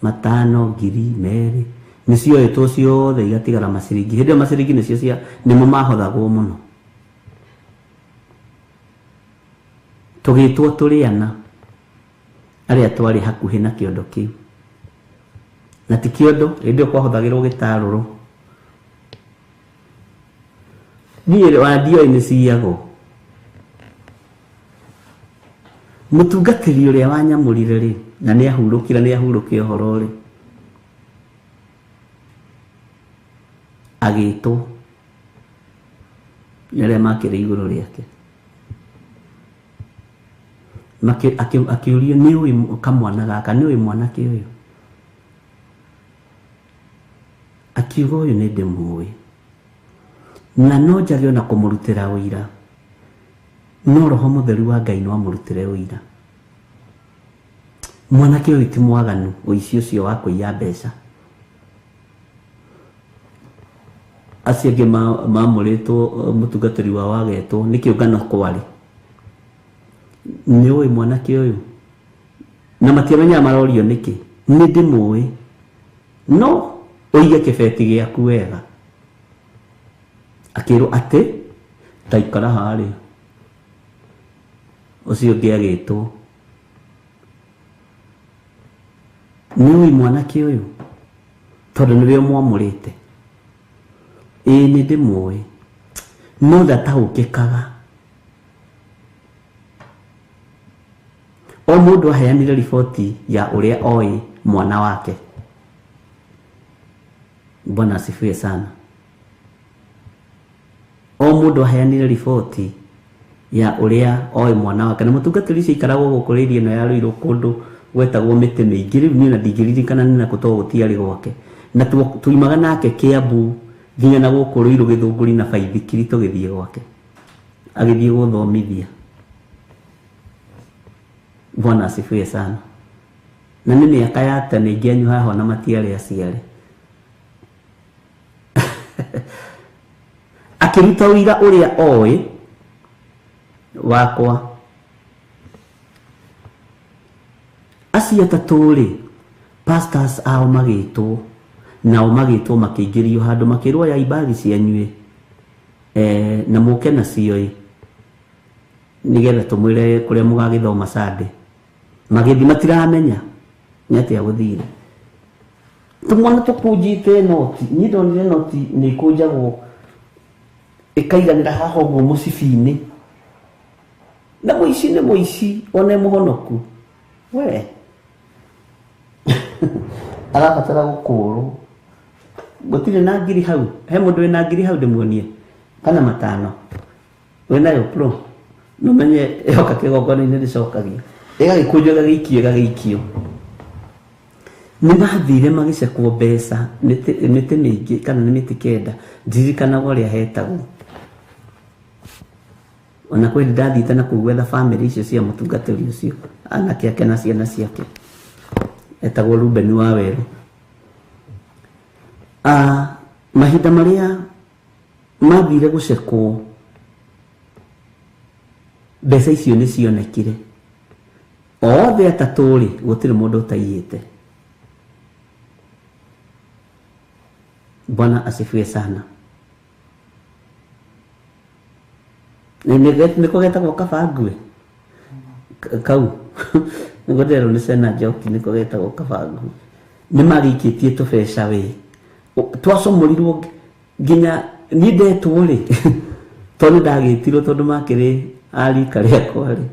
Speaker 5: 500, 1000, 2 nĩ cioetwo ciothe igatigara maciringi. Hĩndĩ ĩyo maciringi nĩcio cia nĩmo mahothagwo mũno. Tũgĩtwo tũrĩ ana arĩa twarĩ hakuhĩ na kĩondo kĩu, na ti kĩondo, hĩndĩ ĩyo kwahothagĩrwo gĩtarũrũ. Niĩ wa ndioĩ nĩ ciyagwo. Mũtungatĩri ũrĩa wanyamũrire rĩ, na nĩ ahurũkire, nĩ ahurũke ũhoro rĩ, agĩtwo nĩ arĩa makĩrĩ igũrũ rĩake. Akĩũrio, nĩ ũĩ kamwana gaka, nĩ ũĩ mwanake ũyũ? Akiuga, ũyũ nĩ ndĩmũĩ, na no njage ona kũmũrutĩra ũira, no Roho Mũtheru wa Ngai no amũrutĩre ũira. Mwanake ũyũ ti mwaganu, ũici ũcio wa kũiya mbeca. Acio angĩ mamũrĩtwo mũtungatĩri wao agetwo nĩ kĩũngano kwarĩ. Nĩ ũĩ mwanake ũyũ? Na matiamenyaga marorio nĩkĩ. Nĩ ndĩmũĩ, no ũige kĩbeti gĩaku wega. Akĩrwo atĩ ta ikara harĩa. Ũcio ũngĩ agĩtwo, nĩ ũĩ mwanake ũyũ? Tondũ nĩwe ũmwamũrĩte. Ĩĩ nĩ ndĩmũĩ, no ndataũkĩkaga. O mũndũ aheanire riboti ya ũrĩa oĩ mwana wake. Bwana asifiwe sana. O mũndũ aheanire riboti ya ũrĩa oĩ mwana wake. Na mũtungatĩri ũcio aikaragwo gũkũ rĩria ĩno ya Ruiru kũndũ gwetagwo mĩtĩ mĩingĩ. Rĩu niĩ ona ndingĩririkana nĩ nakũ tondũ gũtiarĩ gwake. Na tuimaga nake Kiambu nginya na gũkũ Ruiru Gĩthũngũri na baithikiri tũgĩthiĩ gwake, agĩthiĩ gũthomithia. Bwana asifiwe sana. Na nĩ mĩaka ya tene, aingĩ anyu haha ona matiarĩ aciare. Akĩruta ũira ũrĩa oĩ wakwa. Acio atatũ rĩ, pastors ao magĩtwo, nao magĩtwo makĩingĩrio handũ makĩrwo ya ibagi cianyu ĩ, na mũke nacio ĩ, nĩgetha tũmwĩre kũrĩa mũgagĩthoma Sunday. Magĩthiĩ matiramenya nĩ atĩa gũthire. Tũmwana tũkũnjĩte noti, niĩ ndonire noti nĩ ikũnjagwo ĩkaiganĩra haha ũguo mũcibi-inĩ. Na mũici nĩ mũici, one mũhonoku. We arabatara gũkũrwo. Gũtirĩ na ngiri hau. He mũndũ wĩna ngiri hau ndĩmuonie? Kana 5. Wĩnayo pro? No menye yoka kĩgongona-inĩ nĩcokagia. Ĩgagĩkũnjwo, ĩgagĩikio, ĩgagĩikio. Nĩ mathire magĩcekwo mbeca mĩtĩ mĩingĩ kana nĩ mĩtĩ 9, ndirikanaga ũrĩa hetagwo. Ona kwĩ hĩndĩ ndathiĩte na kũu gwetha bamĩrĩ icio cia mũtungatĩri ũcio, anake ake na ciana ciake. Etagwo Ruben wa Werũ. Mahinda marĩa mathire gũcekwo Mbeca icio nĩ cionekire. Othe atatũ rĩ, gũtirĩ mũndũ ũtaiyĩte. Bwana asifiwe sana. Nĩko getagwo kaba ngue kau nĩguo ndĩrerwo nĩ Sena Njoki, nĩko getagwo kaba ngue. Nĩ marikĩtie tũbeca wĩ twacomorirwo nginya niĩ ndetwo rĩ, tondũ ndagĩtirwo tondũ makĩrĩ a rika rĩakwa rĩ,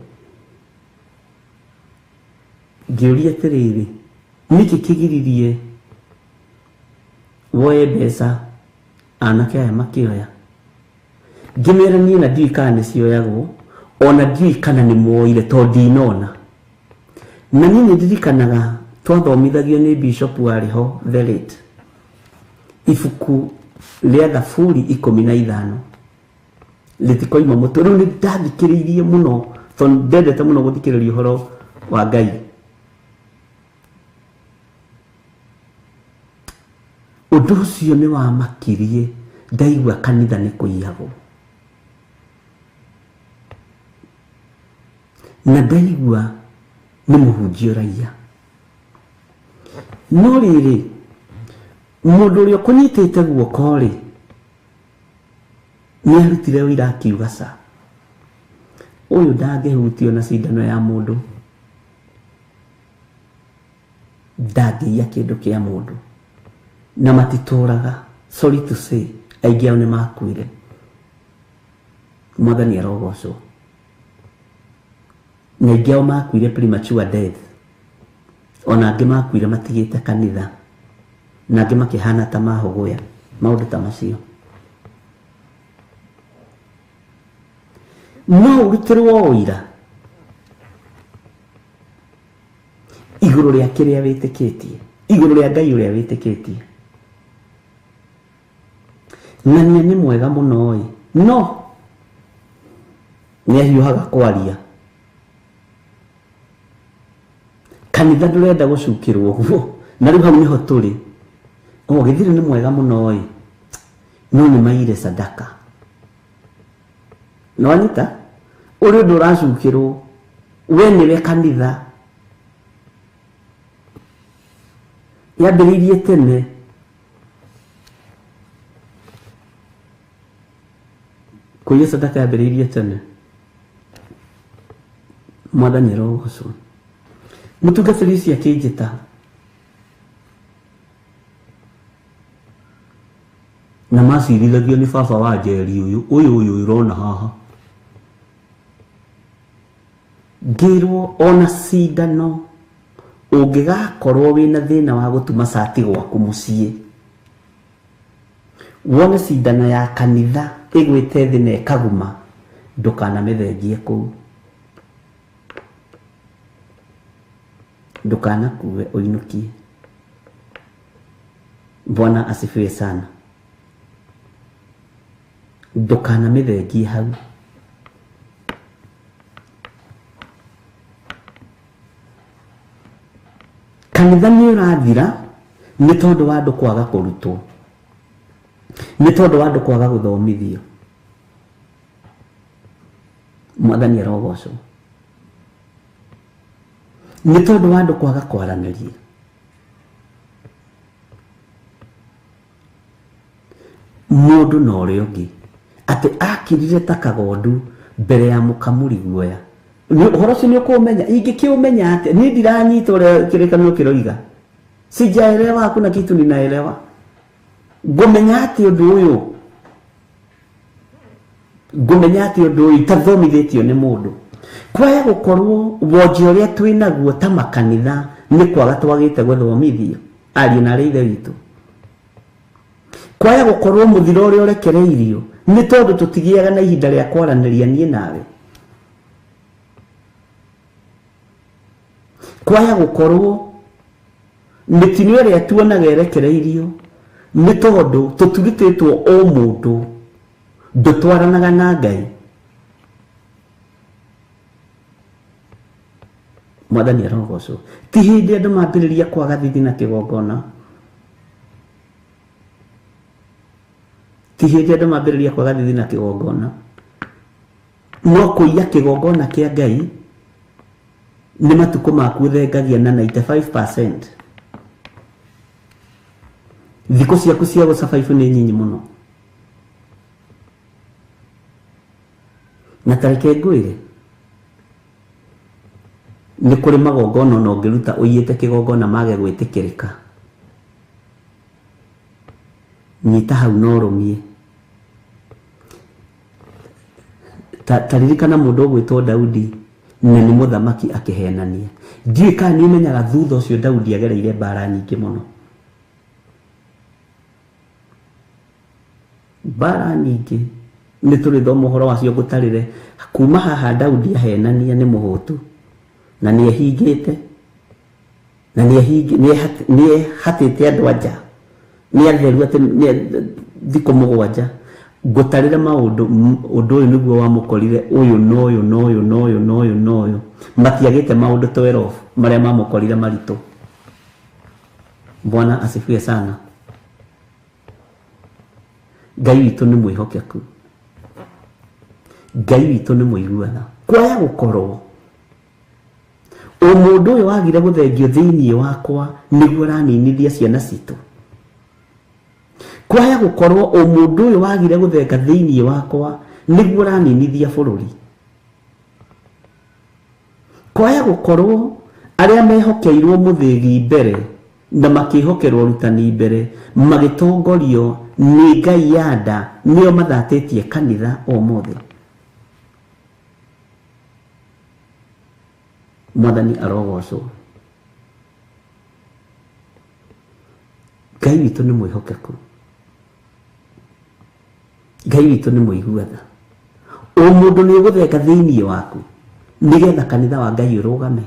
Speaker 5: ngĩũria atĩrĩrĩ, nĩkĩ kĩgiririe woe mbeca anake aya makĩoya? Ngĩmera niĩ na ndiũĩ kana nĩ cioyagwo, ona ndiũĩ kana nĩ moire tondũ ndinona. Na niĩ nĩ ndirikanaga twathomithagio nĩ bishop warĩ ho the late, ibuku rĩa Thaburi 15 rĩtikoima mũtwe. Rĩu nĩ ndathikĩrĩirie mũno tondũ ndendete mũno gũthikĩrĩria ũhoro wa Ngai. Ũndũ ũcio nĩ wamakirie ndaigua kanitha nĩ kũiyagwo, na ndaigua nĩ mũhunjia ũraiya. No rĩrĩ, mũndũ ũrĩa ũkũnyitĩte guoko rĩ, nĩ arutire ũira akiuga ca, ũyũ ndangĩhutio na cindano ya mũndũ, ndangĩiya kĩndũ kĩa mũndũ, na matitũraga. Sorry to say, aingĩ ao nĩ makuire. Mwathani arogocwo. Na aingĩ ao makuire premature death, ona angĩ makuire matigĩte kanitha, na angĩ makĩhana ta mahũgũya, maũndũ ta macio. No ũrutĩrwo ũira igũrũ rĩa kĩrĩa wĩtĩkĩtie, igũrũ rĩa Ngai ũrĩa wĩtĩkĩtie. Na niĩ nĩ mwega mũno ĩ, no nĩ ahiũhaga kwaria. Kanitha ndũrenda gũcukĩrwo ũguo, na rĩu hau nĩho tũrĩ. O gĩthiri nĩ mwega mũno ĩ, no nĩ maire sadaka. Nĩwanyita? Ũrĩ ũndũ ũracukĩrwo, we nĩwe kanitha. Yambĩrĩirie tene. Kũiya sadaka yambĩrĩirie tene. Mwathani arogocwo. Mũtungatĩri ũcio akĩnjĩta, na macirithagio nĩ baba wa Njeri ũyũ ũyũ ũyũ ũrona haha. Ngĩrwo ona cindano ũngĩgakorwo wĩna thĩna wa gũtuma cati gwaku mũciĩ, wone cindano ya kanitha ĩgwĩte thĩ na ĩkaguma, ndũkanamĩthengie kũu, ndũkanakue ũinũkie. Bwana asifiwe sana. Ndũkanamĩthengie hau. Kanitha nĩ ũrathira nĩ tondũ wa andũ kwaga kũrutwo, nĩ tondũ wa andũ kwaga gũthomithio. Mwathani arogocwo. Nĩ tondũ wa andũ kwaga kwaranĩria. Mũndũ na ũrĩa ũngĩ atĩ akirire ta kagondu mbere ya mũkamuri guoya. Ũhoro ũcio nĩ ũkũũmenya? Ingĩkĩũmenya atĩa? Niĩ ndiranyita ũrĩa kĩrĩkanĩro kĩroiga. Sijaelewa, hakuna kitu ninaelewa. Ngũmenya atĩ ũndũ ũyũ, ngũmenya atĩ ũndũ ũyũ itathomithĩtio nĩ mũndũ. Kwaya gũkorwo wonje ũrĩa twĩnaguo ta makanitha nĩ kwaga twagĩte gũthomithio ariũ na arĩ ithe witũ. Kwaya gũkorwo mũthiro ũrĩa ũrekereirio nĩ tondũ tũtigĩaga na ihinda rĩa kwaranĩria niĩ nawe. Kwaya gũkorwo mĩtino ĩrĩa tuonaga ĩrekereirio nĩ tondũ tũturutĩtwo o mũndũ ndũtwaranaga na Ngai. Mwathani arogocwo. Ti hĩndĩ andũ mambĩrĩria kwaga thithi na kĩgongona, ti hĩndĩ andũ mambĩrĩria kwaga thithi na kĩgongona. No kũiya kĩgongona kĩa Ngai nĩ matukũ maku thengagia na 95%. Thikũ ciaku cia gũsurvive nĩ nyinyi mũno. Na tareke ngwĩre, nĩ kũrĩ magongona ona ũngĩruta ũiyĩte kĩgongona mage gwĩtĩkĩrĩka. Nyita hau na ũrũmie. Ta ririkana mũndũ ũgwĩtwo Daudi na nĩ mũthamaki akĩhenania. Ndiũĩ kana nĩ ũmenyaga thutha ũcio Daudi agereire mbara nyingĩ mũno. Mbara nyingĩ nĩ tũrĩthoma ũhoro wacio ngũtarĩre. Kuma haha Daudi ahenania nĩ mũhũtu na nĩ ehingĩte na nĩ ehatĩte andũ a nja, nĩ atheru atĩ nĩ thikũ mũgwanja. Ngũtarĩre maũndũ, ũndũ ũyũ nĩguo wamũkorire, ũyũ na ũyũ na ũyũ na ũyũ na ũyũ na ũyũ. Matiagĩte maũndũ 12 marĩa mamũkorire maritũ. Bwana asifiwe sana. Ngai witũ nĩ mwĩhokeku, Ngai witũ nĩ mũiguana. Kwaya gũkorwo ũmũndũ ũyũ wagire gũthengio thĩinĩ wakwa nĩguo ũraninithia ciana citũ. Kwaya gũkorwo ũmũndũ ũyũ wagire gũthenga thĩinĩ wakwa nĩguo ũraninithia bũrũri. Kwaya gũkorwo arĩa mehokeirwo mũthĩgi mbere na makĩhokerwo ũrutani mbere magĩtongorio nĩ Ngai ya nda nĩo mathatĩtie kanitha ũmũthĩ. Mwathani arogocwo. Ngai witũ nĩ mwĩhokeku, Ngai witũ nĩ mũiguatha. Ũmũndũ nĩ ũgũthenga thĩinĩ waku nĩgetha kanitha wa Ngai ũrũgame.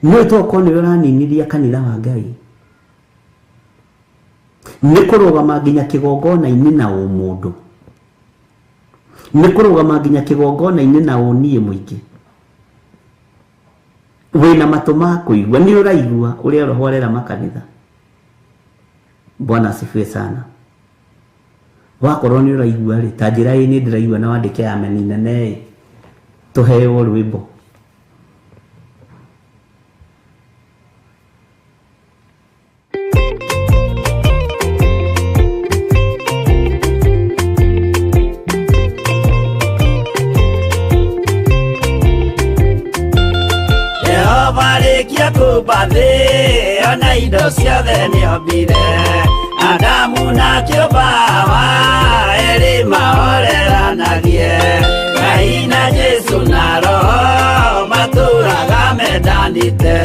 Speaker 5: Nĩ tokorwo nĩwe ũraninithia kanitha wa Ngai nĩ kũrũgama nginya kĩgongona-inĩ na ũmũndũ, nĩ kũrũgama nginya kĩgongona-inĩ na ũniĩ mũingĩ. Wĩna matũ ma kũigua, nĩ ũraigua ũrĩa Roho arera makanitha. Bwana asifiwe sana. Wakorwo nĩ ũraigua rĩ, ta njĩra ĩ nĩ ndĩraigua na wandĩke ameni nene ĩ, tũheo rwĩmbo.
Speaker 2: Jehova rĩkia kũmba thĩ ona indo ciothe nĩombire. Adamu na kĩũmba Hawa erĩ mahoreranagie. Ngai na Jesũ na Roho matũraga mendanĩte.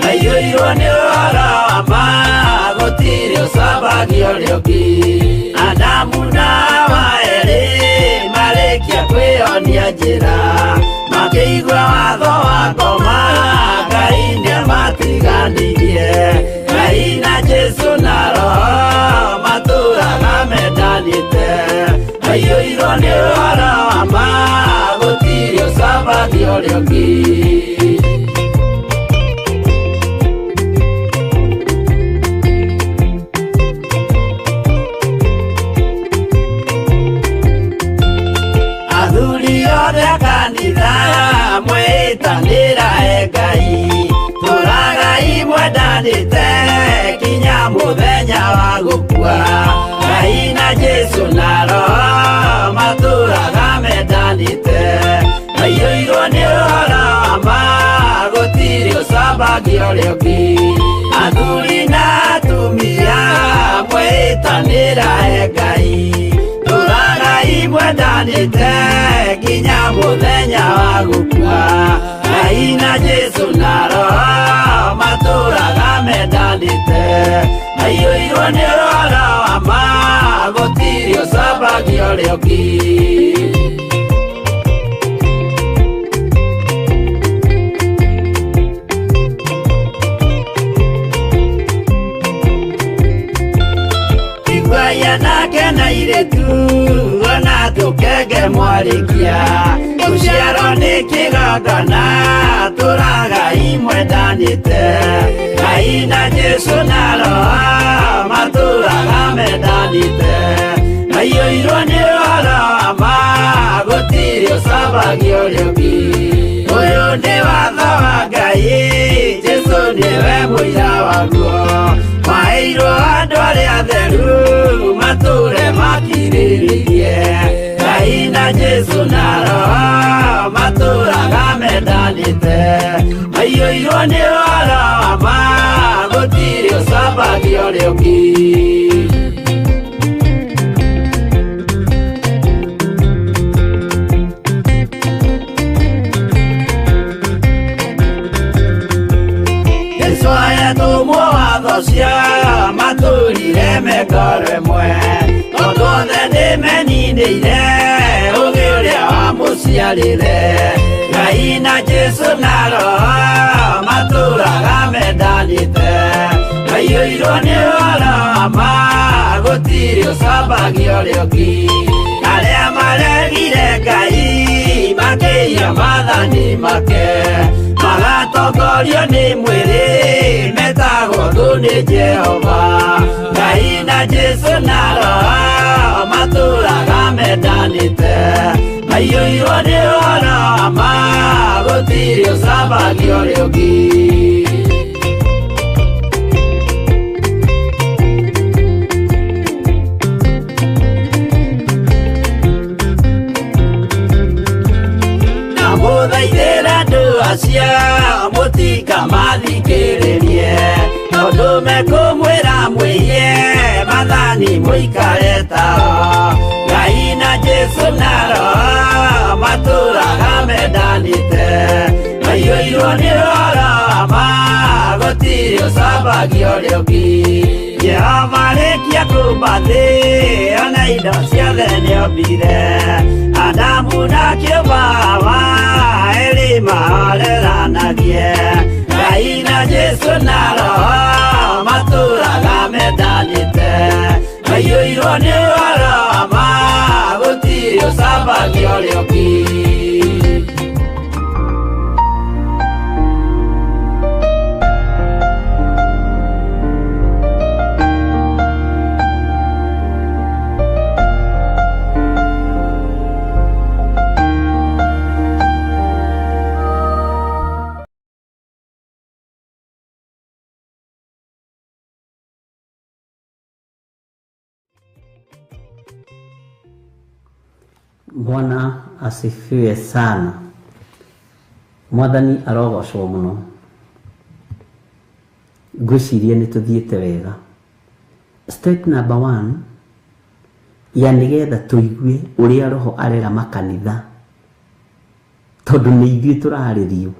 Speaker 2: Maiyũirwo nĩ ũhoro wa ma gũtirĩ ũcambagio ũrĩa ũngĩ. Adamu na Hawa erĩ marĩkia kwĩyonia njĩra, makĩigua watho wa ngoma Ngai nĩamatiganirie. Ngai na Jesũ na Roho matũraga mendanĩte. Maiyũirwo nĩ ũhoro wa ma gũtirĩ ũcambagio ũrĩa ũngĩ. Athuri othe a kanitha mwĩtanĩra e Ngai, tũragai mwendanĩte kinya mũthenya wa gũkua. Ngai na Jesũ na Roho matũraga mendanĩte. Maiyũirwo nĩ ũhoro wa ma gũtirĩ ũcambagio ũrĩa ũngĩ. Athuri na atumia mwĩtanĩra e Ngai, tũragai mwendanĩte nginya mũthenya wa gũkua. Ngai na Jesũ na Roho matũraga mendanĩte. Maiyũirwo nĩ ũhoro wa ma gũtirĩ ũcambagio ũrĩa ũngĩ. Iguaia nake na irĩtu ona tũkenge mwarĩkia, gũciarwo nĩ kĩgongona tũragai mwendanĩte. Ngai na Jesũ na Roho matũraga mendanĩte. Maiyũirwo nĩ ũhoro wa ma gũtirĩ ũcambagia ũrĩa ũngĩ. Ũyũ nĩ watho wa Ngai, Jesũ nĩwe mũira waguo. Maheirwo andũ arĩa atheru, matũũre makirĩrĩirie. Ngai na Jesũ na Roho, matũũraga mendanĩte. Maiyũirwo nĩ ũhoro wa ma, gũtirĩ ũcambagia ũrĩa ũngĩ. Jesũ ahetũmwo watho cia matũrire mekoro ĩmwe, tondũ othe nĩmeninĩire ũgĩ ũrĩa wamũciarire. Ngai na Jesũ na Roho matũraga mendanĩte, maiyũirwo nĩ ũhoro wa ma, gũtirĩ ũcambagia ũrĩa ũngĩ. Arĩa maregire Ngai makĩiya maathani make, magatongorio nĩ mwĩrĩ, metagwo thũ nĩ Jehova. Ngai na Jesũ na Roho matũraga mendanĩte, maiyũirwo nĩ ũhoro wa ma, gũtirĩ ũcambagia ũrĩa ũngĩ. Ndamũthaithĩra andũ acio mũtikamathikĩrĩrie, tondũ mekũmwĩra mwĩiye maathani mũikare tao. Ngai na Jesũ na Roho matũraga mendanĩte, maiyũirwo nĩ ũhoro wa ma, gũtirĩ ũcambagia ũrĩa ũngĩ. Jehova arĩkia kũũmba thĩ, ona indo ciothe nĩombire. Adamu na kĩũmba Hawa, erĩ mahoreranagie. Ngai na Jesũ na Roho matũraga mendanĩte, maiyũirwo nĩ ũhoro wa ma, gũtirĩ ũcambagia ũrĩa ũngĩ.
Speaker 5: Bwana asifiwe sana. Mwathani arogocwo muno. Ngwĩciria nĩ tũthiĩte wega. Step number 1 ya nĩgetha tũigue ũrĩa Roho arera makanitha, tondũ nĩ ithuĩ tũrarĩrio,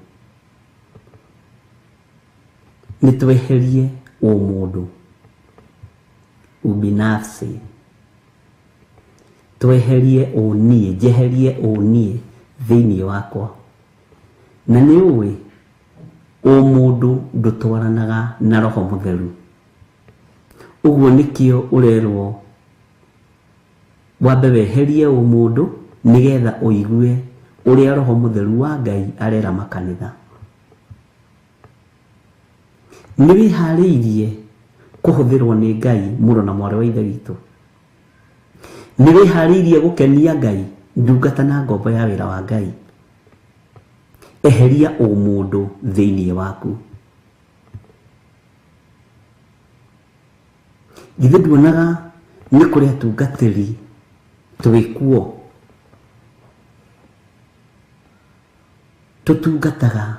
Speaker 5: nĩ tweherie ũmũndũ, ubinafsi, tweherie ũniĩ, njeherie ũniĩ thĩinĩ wakwa. Na nĩ ũĩ ũmũndũ ndũtwaranaga na Roho Mũtheru. Ũguo nĩkĩo ũrerwo wambe weherie ũmũndũ nĩgetha ũigue ũrĩa Roho Mũtheru wa Ngai arera makanitha. Nĩ wĩharĩirie kũhũthĩrwo nĩ Ngai mũrũ na mwarĩ wa Ithe witũ? Nĩ wĩharĩirie gũkenia Ngai, ndungata na ngombo ya wĩra wa Ngai? Eheria ũmũndũ thĩinĩ waku. Githĩ nduonaga nĩ kũrĩ atungatĩri twĩkuo tũtungataga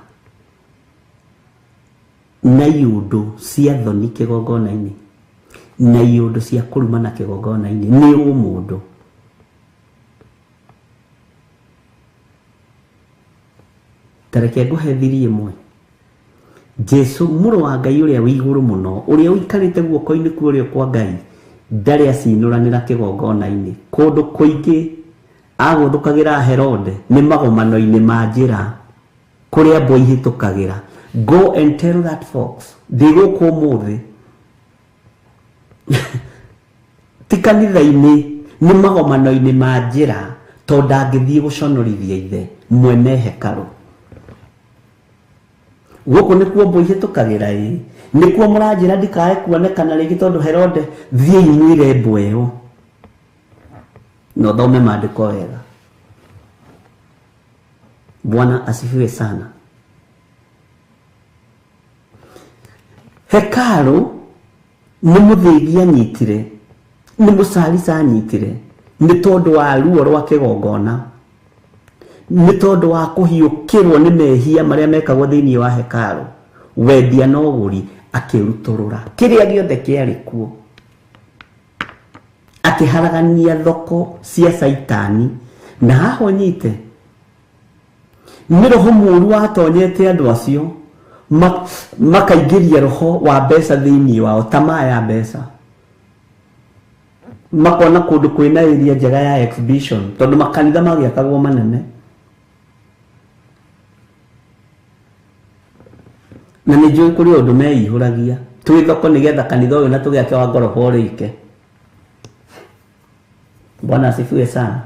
Speaker 5: na iũndũ cia thoni kĩgongona-inĩ, na iũndũ cia kũrumana kĩgongona-inĩ. Nĩ ũmũndũ. Ta reke ngũhe thiri ĩmwe. Jesũ mũrũ wa Ngai ũrĩa wĩ igũrũ mũno, ũrĩa ũikarĩte guoko-inĩ kwa ũrĩo kwa Ngai, ndarĩ acinũranĩra kĩgongona-inĩ. Kũndũ kũingĩ agũthũkagĩra Herode nĩ magomano-inĩ ma njĩra kũrĩa mbwa ihĩtũkagĩra. Go and tell that fox, ndĩ gũkũ ũmũthĩ. Ti kanitha-inĩ, nĩ magomano-inĩ ma njĩra, tondũ ndangĩthiĩ gũconorithia ithe mwene hekarũ. Gũkũ nĩkuo mbwa ihĩtũkagĩra ĩ, nĩkuo mũranjĩra ndikae kuonekana rĩngĩ tondũ Herode, thiĩi mwĩre mbwa ĩyo. Na ũthome maandĩko wega. Bwana asifiwe sana. Hekarũ nĩ mũthĩgi anyitire, nĩ mũcarica anyitire, nĩ tondũ wa ruo rwa kĩgongona, nĩ tondũ wa kũhiũkĩrwo nĩ mehia marĩa mekagwo thĩinĩ wa hekarũ, wendia na ũgũri, akĩrutũrũra kĩrĩa gĩothe kĩarĩ kuo, akĩharagania thoko cia Caitani. Na haha ũnyite, nĩ roho mũru watonyete andũ acio, makaingĩria roho wa mbeca thĩinĩ wao, tamaa ya mbeca, makona kũndũ kwĩna area njega ya exhibition, tondũ makanitha magĩakagwo manene. Na nĩ njũĩ kũrĩ ũndũ meihũragia twĩ thoko nĩgetha kanitha ũyũ na tũgĩake wa ngoroba ũrĩke. Bwana asifiwe sana.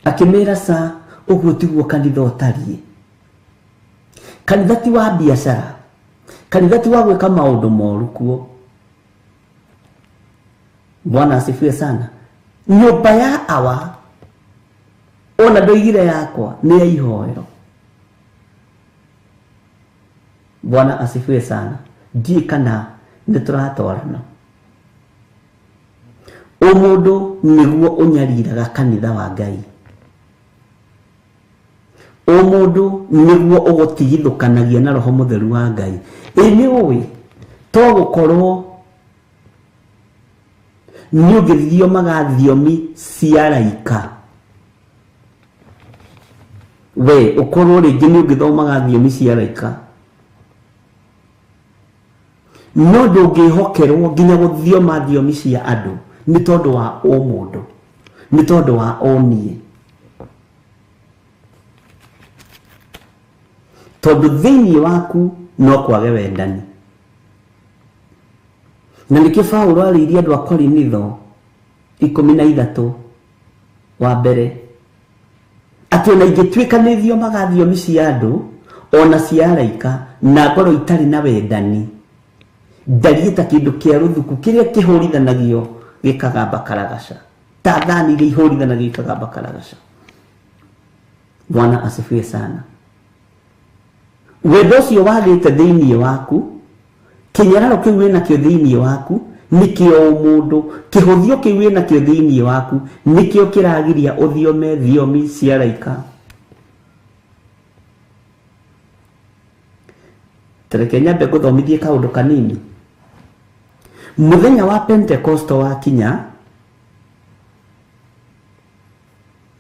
Speaker 5: Akĩmĩra ca ũguo tiguo kanitha ũtariĩ. Kanitha ti wa biacara, kanitha ti wa gwĩka maũndũ moru kuo. Bwana asifiwe sana. Nyũmba ya awa ona ndoigire yakwa nĩ ya ihoero. Bwana asifiwe sana. Ndiĩ kana nĩ tũratwarana. Ũmũndũ nĩguo ũnyariraga kanitha wa Ngai. Ũmũndũ nĩguo ũgũtigithũkanagia na roho mũtheru wa Ngai. Ĩ nĩ ũĩ to gũkorwo nĩ ũngĩthiomaga thiomi cia araika, we ũkorwo rĩngĩ nĩ ũngĩthomaga thiomi cia araika, no ndũngĩhokerwo nginya gũthioma thiomi cia andũ nĩ tondũ wa ũmũndũ, nĩ tondũ wa ũniĩ, tondũ thĩinĩ waku no kwage wendani. Na nĩkĩo Paũlũ arĩirie andũ a Korinitho 13 wa mbere atĩ ona ingĩtuĩka nĩ thiomaga thiomi cia andũ ona cia araika na ngorwo itarĩ na wendani, ndariĩ ta kĩndũ kĩa rũthuku kĩrĩa kĩhũrithanagio gĩkagamba karagaca, ta thani iria ihũrithanagio ikagamba karagaca. Bwana asifiwe sana. Wendo ũcio wagĩte thĩinĩ waku, kĩnyararo kĩu wĩnakĩo thĩinĩ waku nĩkĩo ũmũndũ, kĩhũthio kĩu wĩnakĩo thĩinĩ waku nĩkĩo kĩragiria ũthiome thiomi cia araika. Tareke nyambe ngũthomithie kaũndũ kanini. Mũthenya wa Pentekosto wakinya,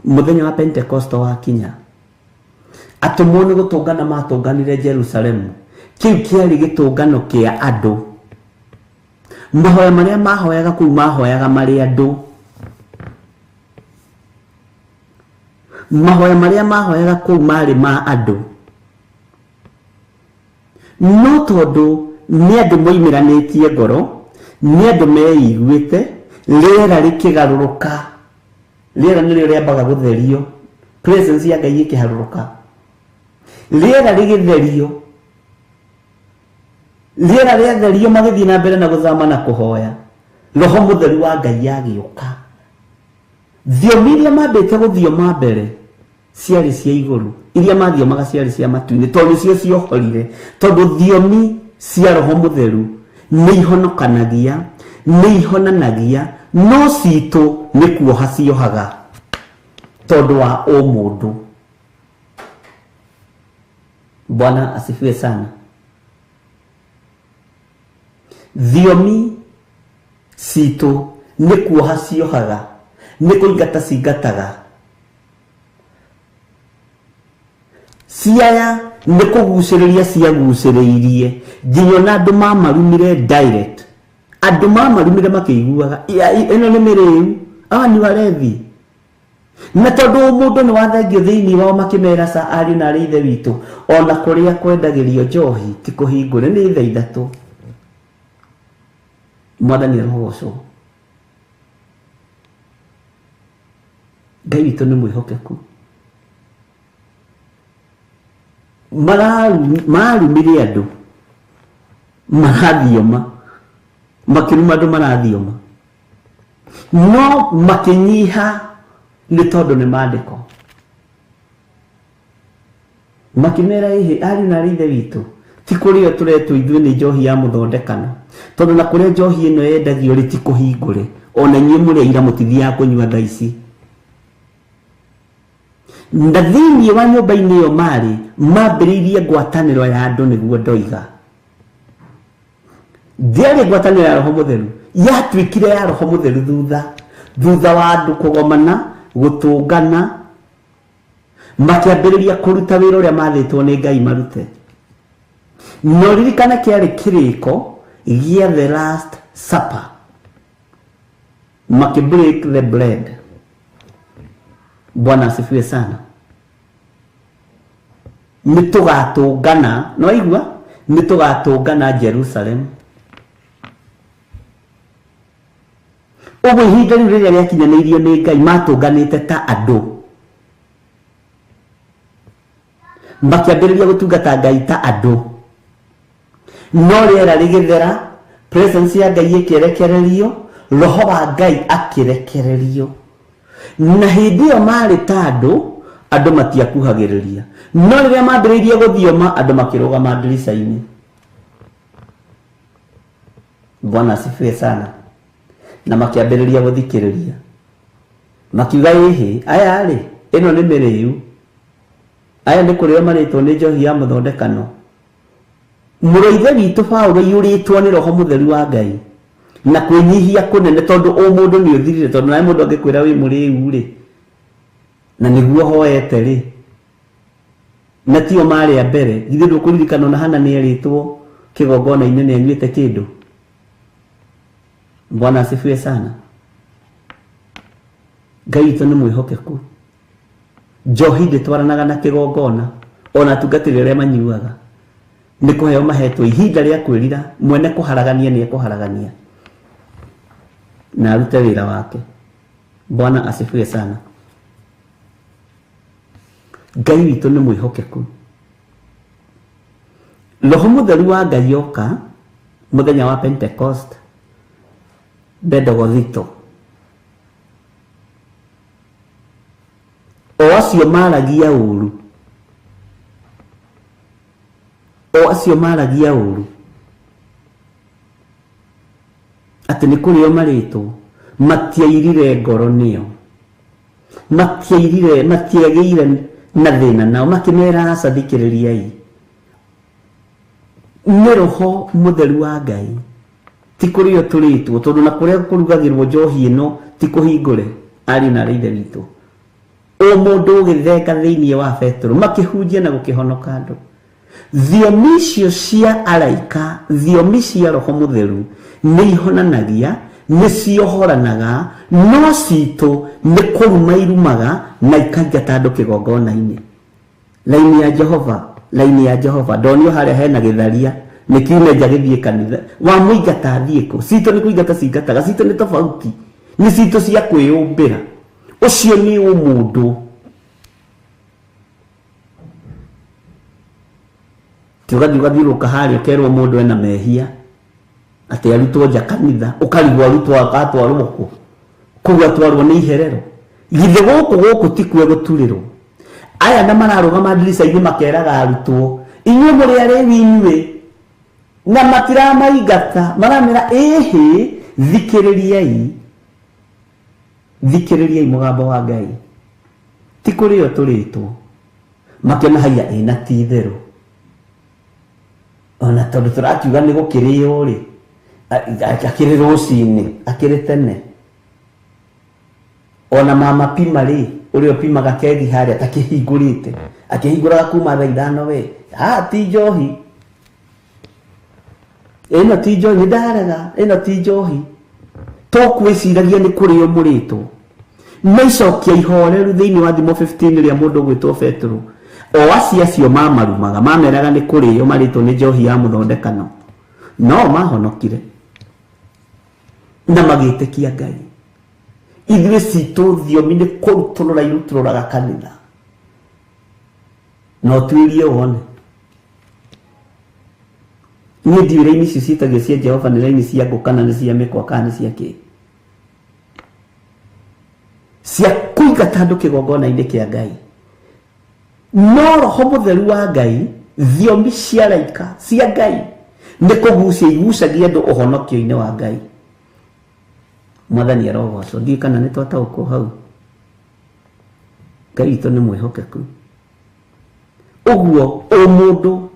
Speaker 5: mũthenya wa Pentekosto wakinya, atũmwo nĩ gũtũngana matũnganire Jerusalemu. Kĩu kĩarĩ gĩtũngano kĩa andũ. Mahoya marĩa mahoyaga kũu mahoyaga marĩ andũ. Mahoya marĩa mahoyaga kũu marĩ ma andũ. No tondũ nĩ andũ moimĩranĩtie ngoro, nĩ andũ meiguĩte, rĩera rĩkĩgarũrũka. Rĩera nĩrĩo rĩambaga gũtherio, presence ya Ngai ĩkĩharũrũka, rĩera rĩgĩtherio, rĩera rĩatherio, magĩthiĩ na mbere na gũthama na kũhoya. Roho mũtheru wa Ngai agĩũka. Thiomi iria mambĩte gũthioma mbere ciarĩ cia igũrũ, iria mathiomaga ciarĩ cia matu-inĩ, tondũ nĩcio ciohorire. Tondũ thiomi cia roho mũtheru nĩ ihonokanagia, nĩ ihonanagia, no citũ nĩ kuoha ciohaga tondũ wa ũmũndũ. Bwana asifiwe sana. Thiomi citũ nĩ kuoha ciohaga, nĩ kũingata cingataga. Ciaya nĩ kũgucĩrĩria ciagucĩrĩirie nginya ona andũ mamarumire direct. Andũ mamarumire makĩiguaga ĩno nĩ mĩrĩu, aya nĩ warethi. Na tondũ mũndũ nĩ wathengio thĩinĩ wao makĩmera ca ariũ na arĩ ithe witũ, ona kũrĩa kwendagĩrio njohi ti kũhingũre, nĩ thaa 3. Mwathani arogocwo. Ngai witũ nĩ mwĩhokeku. Marumire andũ marathioma, makĩruma andũ marathioma, no makĩnyiha nĩ tondũ nĩ maandĩko. Makĩmera ĩhĩ ariũ na arĩ ithe witũ ti kũrĩo tũretwo ithuĩ nĩ njohi ya mũthondekano tondũ na kũrĩa njohi ĩno yendagio rĩ ti kũhingũre ona inyuĩ mũrĩ aira mũtithiaga kũnyua thaa ici. Na thĩinĩ wa nyũmba-inĩ ĩyo marĩ mambĩrĩirie ngwatanĩro ya andũ nĩguo ndoiga ndiarĩ ngwatanĩro ya roho mũtheru yatuĩkire ya roho mũtheru thutha wa andũ kũgomana gũtũngana makĩambĩrĩria kũruta wĩra ũrĩa mathĩtwo nĩ Ngai marute. No ririkana kĩarĩ kĩrĩko gĩa the last supper, makĩ break the bread. Bwana asifiwe sana. Nĩ tũgatũngana, no waigua, nĩ tũgatũngana Jerusalem. Ũguo ihinda rĩu rĩrĩa rĩakinyanĩirio nĩ Ngai matũnganĩte ta andũ makĩambĩrĩria gũtungata Ngai ta andũ, no rĩera rĩgĩthera, presence ya Ngai ĩkĩrekererio, roho wa Ngai akĩrekererio. Na hĩndĩ ĩyo marĩ ta andũ, andũ matiakuhagĩrĩria, no rĩrĩa mambĩrĩirie gũthioma andũ makĩrũgama ndirica-inĩ. Bwana asifiwe sana. Na makĩambĩrĩria gũthikĩrĩria makiuga ĩhĩ aya rĩ ĩno nĩ mĩrĩu, aya nĩ kũrĩo marĩtwo nĩ njohi ya mũthondekano. Mũrũ ithe witũ Paũlũ aiyũrĩtwo nĩ roho mũtheru wa Ngai na kwĩnyihia kũnene tondũ ũmũndũ nĩ ũthirire, tondũ nawe mũndũ angĩkwĩra wĩ mũrĩu rĩ na nĩguo hoete rĩ na tio marĩ a mbere, githĩ ndũkũririkana ona Hana nĩerĩtwo kĩgongona-inĩ nĩ anyuĩte kĩndũ. Bwana asifiwe sana. Ngai witũ nĩ mwĩhokeku. Njohi ndĩtwaranaga na kĩgongona ona atungatĩri arĩa manyuaga nĩ kũheo mahetwo ihinda rĩa kwĩrira, mwene kũharagania nĩ ekũharagania na arute wĩra wake. Bwana asifiwe sana. Ngai witũ nĩ mwĩhokeku. Roho mũtheru wa Ngai oka mũthenya wa Pentecost Bendegothito, o acio maragia ũru, o acio maragia ũru atĩ nĩ kũrĩo marĩtwo, matiairire ngoro nĩo, matiairire, matiagĩire na thĩna nao, makĩmera aca thikĩrĩriai, nĩ roho mũtheru wa Ngai ti kũrĩo tũrĩtwo, tondũ na kũrĩa kũrugagĩrwo njohi ĩno ti kũhingũre ariũ na arĩ ithe witũ. O mũndũ ũgĩthenga thĩinĩ wa Petero makĩhunjia na gũkĩhonoka andũ. Thiomi icio cia araika, thiomi cia roho mũtheru nĩ ihonanagia, nĩ ciohoranaga, no citũ nĩ kũruma irumaga na ikaingata andũ kĩgongona-inĩ. Laini ya Jehova, laini ya Jehova, ndonio harĩa hena gĩtharia nĩ kiume nja gĩthiĩ kanitha, wamũingata athiĩ kũ? Citũ nĩ kũingata cingataga, citũ nĩ tofauti, nĩ citũ cia kwĩyũmbĩra. Ũcio nĩ ũmũndũ. Ti ũgathiĩ ũgathiũrũrũka harĩa ũkerwo mũndũ ena mehia atĩ arutwo nja kanitha, ũkarigwo arutwo agatwarwo kũ? Kũu atwarwo nĩ iherero. Githĩ gũkũ gũkũ ti kuo gũturĩrwo? Aya na mararũgama ndirica-inĩ makeraga arutwo, inyuĩ mũrĩ arĩu inyuĩ, na matiramaingata, maramera ĩhĩ, thikĩrĩriai, thikĩrĩriai mũgambo wa Ngai, ti kũrĩo tũrĩtwo. Makĩona haiya ĩna ti itherũ, ona tondũ tũrakiuga nĩ gũkĩrĩo rĩ, akĩrĩ rũcinĩ, akĩrĩ tene. Ona mama pima rĩ, ũrĩa ũpimaga kegi harĩa takĩhingũrĩte, akĩhingũraga kuma thaa ithano we, ti njohi ĩno, ti njohi, nĩ ndarega, ĩno ti njohi. Tũkwĩciragia nĩ kũrĩo mũrĩtwo. Na icokia ihoreru thĩinĩ wa Thimo 15 rĩa mũndũ ũgwĩtwo Petero, o acio acio mamarumaga mameraga nĩ kũrĩo marĩtwo nĩ njohi ya mũthondekano, no mahonokire na magĩtĩkia Ngai. Ithuĩ citũ thiomi nĩ kũrutũrũra irutũrũraga kanitha, na ũtuĩrie wone. Niĩ ndiũĩ raini icio ciĩtagio cia Jehova nĩ raini cia ngũ kana nĩ cia mĩkwa kana nĩ cia kĩ, cia kũingata andũ kĩgongona-inĩ kĩa Ngai. No roho mutheru wa Ngai, thiomi cia araika cia Ngai nĩ kũgucia igucagia andũ ũhonokio-inĩ wa Ngai. Mwathani arogocwo. Ndiũĩ kana nĩ twataũkwo hau. Ngai witũ nĩ mwĩhokeku. Ũguo ũmũndũ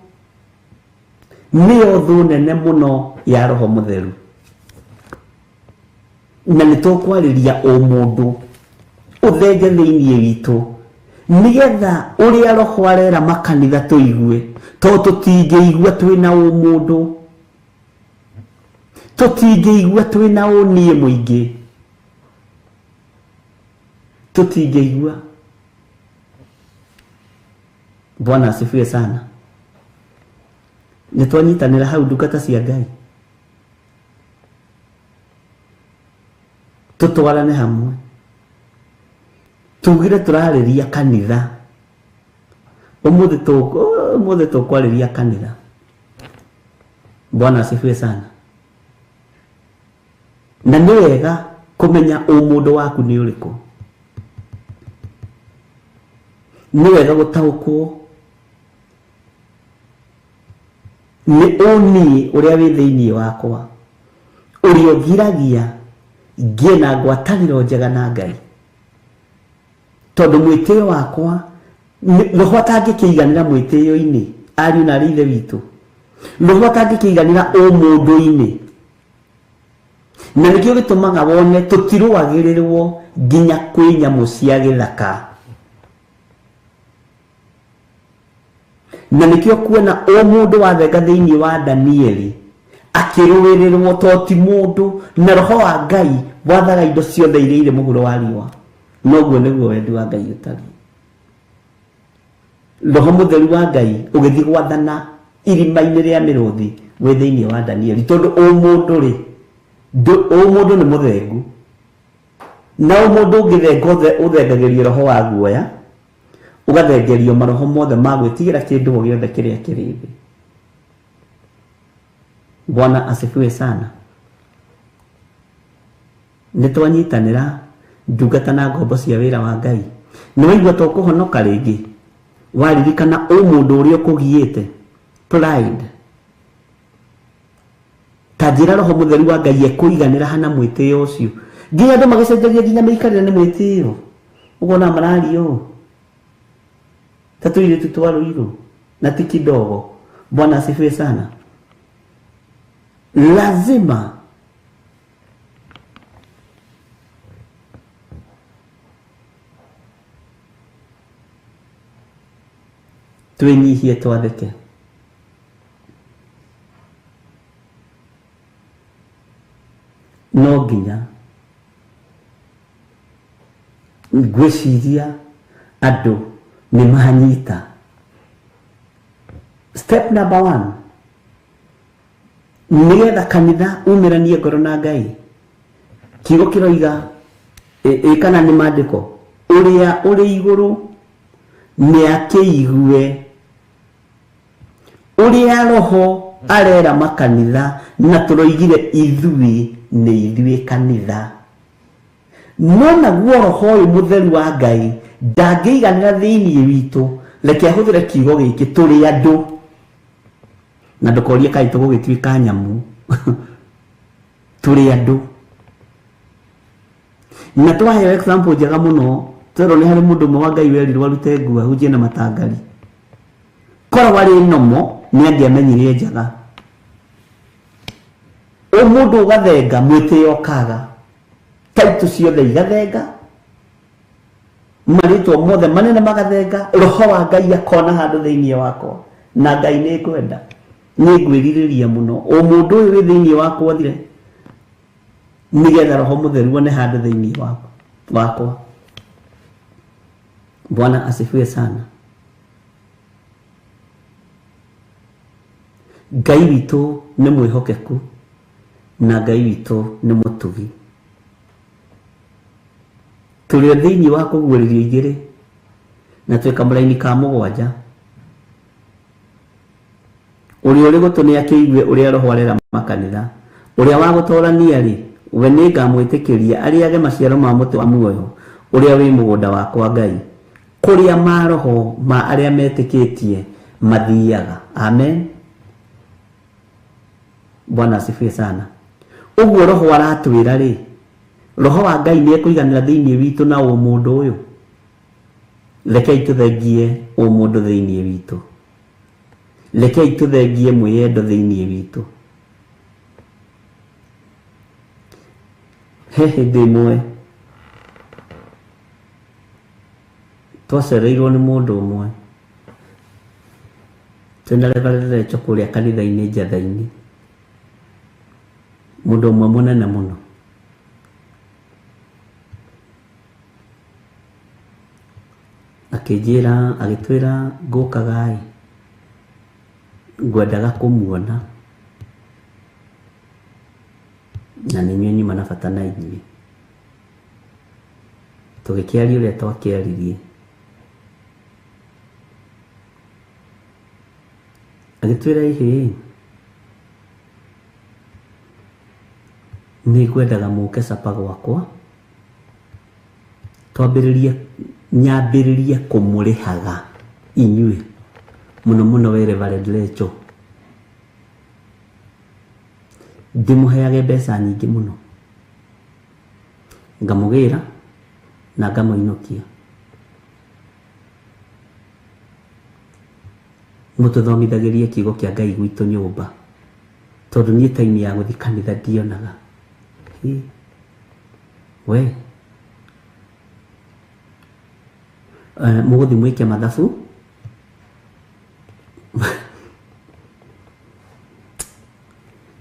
Speaker 5: nĩyo thũ nene mũno ya roho mũtheru, na nĩ tũkwarĩria ũmũndũ ũthenge thĩinĩ witũ nĩgetha ũrĩa roho arera makanitha tũigue, tondũ tũtingĩigua twĩna ũmũndũ, tũtingĩigua twĩna ũniĩ mũingĩ, tũtingĩigua. Bwana asifiwe sana. Nĩ twanyitanĩra hau ndungata cia Ngai, tũtwarane hamwe, tugire tũrarĩria kanitha ũmũthĩ, tũkwarĩria kanitha. Bwana asifiwe sana. Na nĩ wega kũmenya ũmũndũ waku nĩ ũrĩkũ, nĩ wega gũtaũkwo nĩ ũniĩ ũrĩa wĩ thĩinĩ wakwa, ũrĩa ũgiragia ngĩe na ngwatanĩro njega na Ngai, tondũ mwĩtĩo wakwa roho atangĩkĩiganĩra mwĩtĩo-inĩ, ariũ na arĩ ithe witũ, roho atangĩkĩiganĩra ũmũndũ-inĩ. Na nĩkĩo gĩtũmaga wone tũtirũagĩrĩrwo nginya kwĩ nyamũ cia gĩthaka. Na nĩkĩo kuona ũmũndũ wathenga thĩinĩ wa Danieli akĩrũĩrĩrwo, to ti mũndũ, na roho wa Ngai wathaga indo ciothe iria irĩ mũhuro wa riũa. Noguo nĩguo wendi wa Ngai ũtariĩ. Roho mũtheru wa Ngai ũgĩthiĩ gwathana irima-inĩ rĩa mĩrũthi wĩ thĩinĩ wa Danieli, tondũ ũmũndũ rĩ, ũmũndũ nĩ mũthengu, na ũmũndũ ũngĩthenga ũthengagĩrio roho wa guoya, ũgathengerio maroho mothe ma gwĩtigĩra kĩndũ o gĩothe kĩrĩa kĩrĩ thĩ. Bwana asifiwe sana. Nĩ twanyitanĩra ndungata na ngombo cia wĩra wa Ngai. Nĩ waigua to kũhonoka rĩngĩ, waririkana ũmũndũ ũrĩa ũkũgiĩte pride, ta njĩra roho mũtheru wa Ngai ekũiganĩra hana mwĩtĩo ũcio. Nginya andũ magĩcenjagia nginya mĩikarĩre nĩ mwĩtĩo, ũkona mararia ũũ ta tũirĩtu twa Rũirũ na ti kidogo. Bwana asifiwe sana. Lazima twĩnyihie twathĩke. No nginya ngwĩciria andũ nĩ manyita. Step number 1, nĩgetha kanitha umĩranie ngoro na Ngai, kiugo kĩroiga ĩ kana nĩ maandĩko, ũrĩa ũrĩ igũrũ nĩ akĩigue ũrĩa roho arera makanitha, na tũroigire ithuĩ nĩ ithuĩ kanitha. No naguo roho ũyũ mũtheru wa Ngai ndangĩiganĩra thĩinĩ witũ, reke ahũthĩre kiugo gĩkĩ, tũrĩ andũ. Na ndũkorie kaĩ tũgũgĩtuĩka nyamũ. Tũrĩ andũ. Na twaheo example njega mũno, twerwo nĩ harĩ mũndũ ũmwe wa Ngai werirwo arute nguo ahunjie na matangari. Korwo arĩ nomo nĩ angĩamenyire njaga. Ũmũndũ ũgathenga mwĩtĩo ũkaga, taitũ ciothe igathenga, marĩtwa mothe manene magathenga, roho wa Ngai akona handũ thĩinĩ wakwa, na Ngai nĩ ngwenda, nĩ ngwĩrirĩria mũno ũmũndũ ũyũ wĩ thĩinĩ wakwa ũthire, nĩgetha roho mũtheru one handũ thĩinĩ wakwa. Bwana asifiwe sana. Ngai witũ nĩ mwĩhokeku na Ngai witũ nĩ mũtugi. Tũrĩ thĩinĩ wa kũguũrĩrio igĩrĩ na twĩ kamũraini ka 7. Ũrĩa ũrĩ gũtũ nĩ akĩigue ũrĩa roho arera makanitha. Ũrĩa wa gũtorania rĩ, we nĩ ngamwĩtĩkĩria arĩage maciaro ma mũtĩ wa muoyo ũrĩa wĩ mũgũnda wakwa Ngai. Kũrĩa maroho ma arĩa metĩkĩtie mathiaga. Amen. Bwana asifiwe sana. Ũguo roho aratwĩra rĩ, roho wa Ngai nĩ ekũiganĩra thĩinĩ witũ na ũmũndũ ũyũ. Rekei tũthengie ũmũndũ thĩinĩ witũ. Rekei tũthengie mwĩyendo thĩinĩ witũ. He hĩndĩ ĩmwe twacereirwo nĩ mũndũ ũmwe twĩna Reverend Rachel kũrĩa kanitha-inĩ Njatha-inĩ, mũndũ ũmwe mũnene mũno. Akĩnjĩra, agĩtwĩra ngũkaga-ĩ, ngwendaga kũmuona na nĩ inyuĩ nyuma na bata na inyuĩ. Tũgĩkĩaria ũrĩa twakĩaririe. Agĩtwĩra ĩhĩ, nĩ ngwendaga mũke capa gwakwa, twambĩrĩrie, nyambĩrĩrie kũmũrĩhaga inyuĩ mũno mũno we Reverend Rachel, ndĩmũheage mbeca nyingĩ mũno, ngamũgĩra na ngamũinũkia. Mũtũthomithagĩrie kiugo kĩa Ngai gwitũ nyũmba, tondũ niĩ time ya gũthiĩ kanitha ndionaga. We mũgũthiĩ mwĩke mathabu.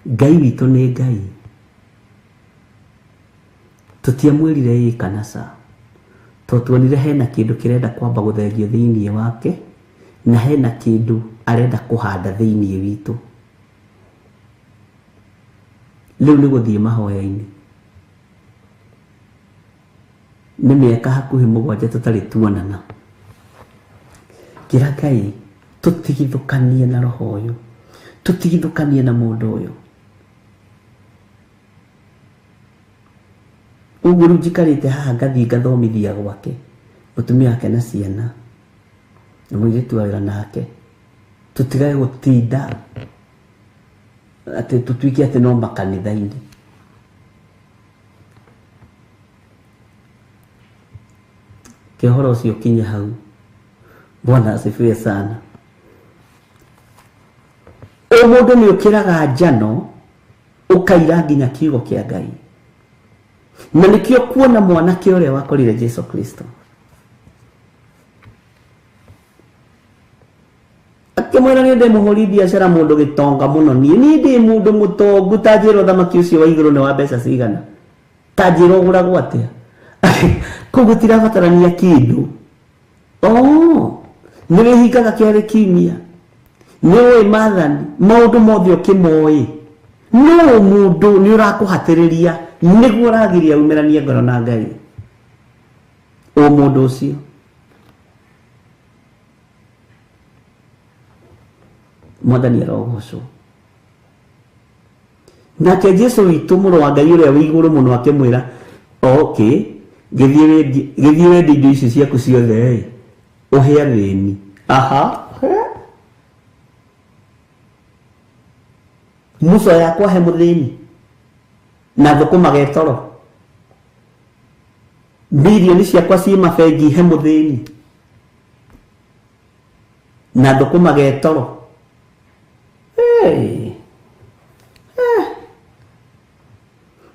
Speaker 5: Ngai witũ nĩ Ngai. Tũtiamwĩrire ĩ kana ca, tondũ tuonire hena kĩndũ kĩrenda kwamba gũthengio thĩinĩ wake, na hena kĩndũ arenda kũhanda thĩinĩ witũ. Rĩu nĩ gũthiĩ mahoya-inĩ. Nĩ mĩaka hakuhĩ 7 tũtarĩ tuonana. Kĩra Ngai tũtigithũkanie na roho ũyũ, tũtigithũkanie na mũndũ ũyũ. Ũguo rĩu njikarĩte haha ngathiĩ ngathomithia gwake, mũtumia wake na ciana, na mũirĩtu wa wĩra nake, tũtigage gũtinda atĩ tũtuĩke atĩ no makanitha-inĩ. Ke ũhoro ũcio ũkinye hau. Bwana asifiwe sana. Ũmũndũ nĩ ũkĩraga njano ũkaira nginya kiugo kĩa Ngai. Na nĩkĩo kuona mwanake ũrĩa wakorire Jesu Kristo. Akĩmwĩra niĩ ndĩ mũhũri biacara mũndũ gĩtonga mũno, niĩ ndĩ mũndũ mũtongu, ta njĩra ũthamaki ũcio wa igũrũ nĩ wa mbeca cigana, ta njĩra ũgũragwo atĩa. Kũu gũtirabatarania kĩndũ. Oh, nĩ wĩhingaga kĩarĩ kiumia, nĩ ũĩ maathani, maũndũ mothe ũkĩmoĩ, no mũndũ nĩ ũrakũhatĩrĩria nĩguo ũragiria umĩranie ngoro na Ngai. O mũndũ ũcio Mwathani arogocwo. Nake Jesu witũ mũrũ wa Ngai ũrĩa wĩ igũrũ mũno akĩmwĩra, okay, gĩthiĩ wendie indo ici ciaku ciothe ĩ, ũhe athĩni. Aha. Muco yakwa he mũthĩni na thũkũma getoro, bilioni ciakwa ciĩ mabengi he mũthĩni na thũkũma getoro. Hey.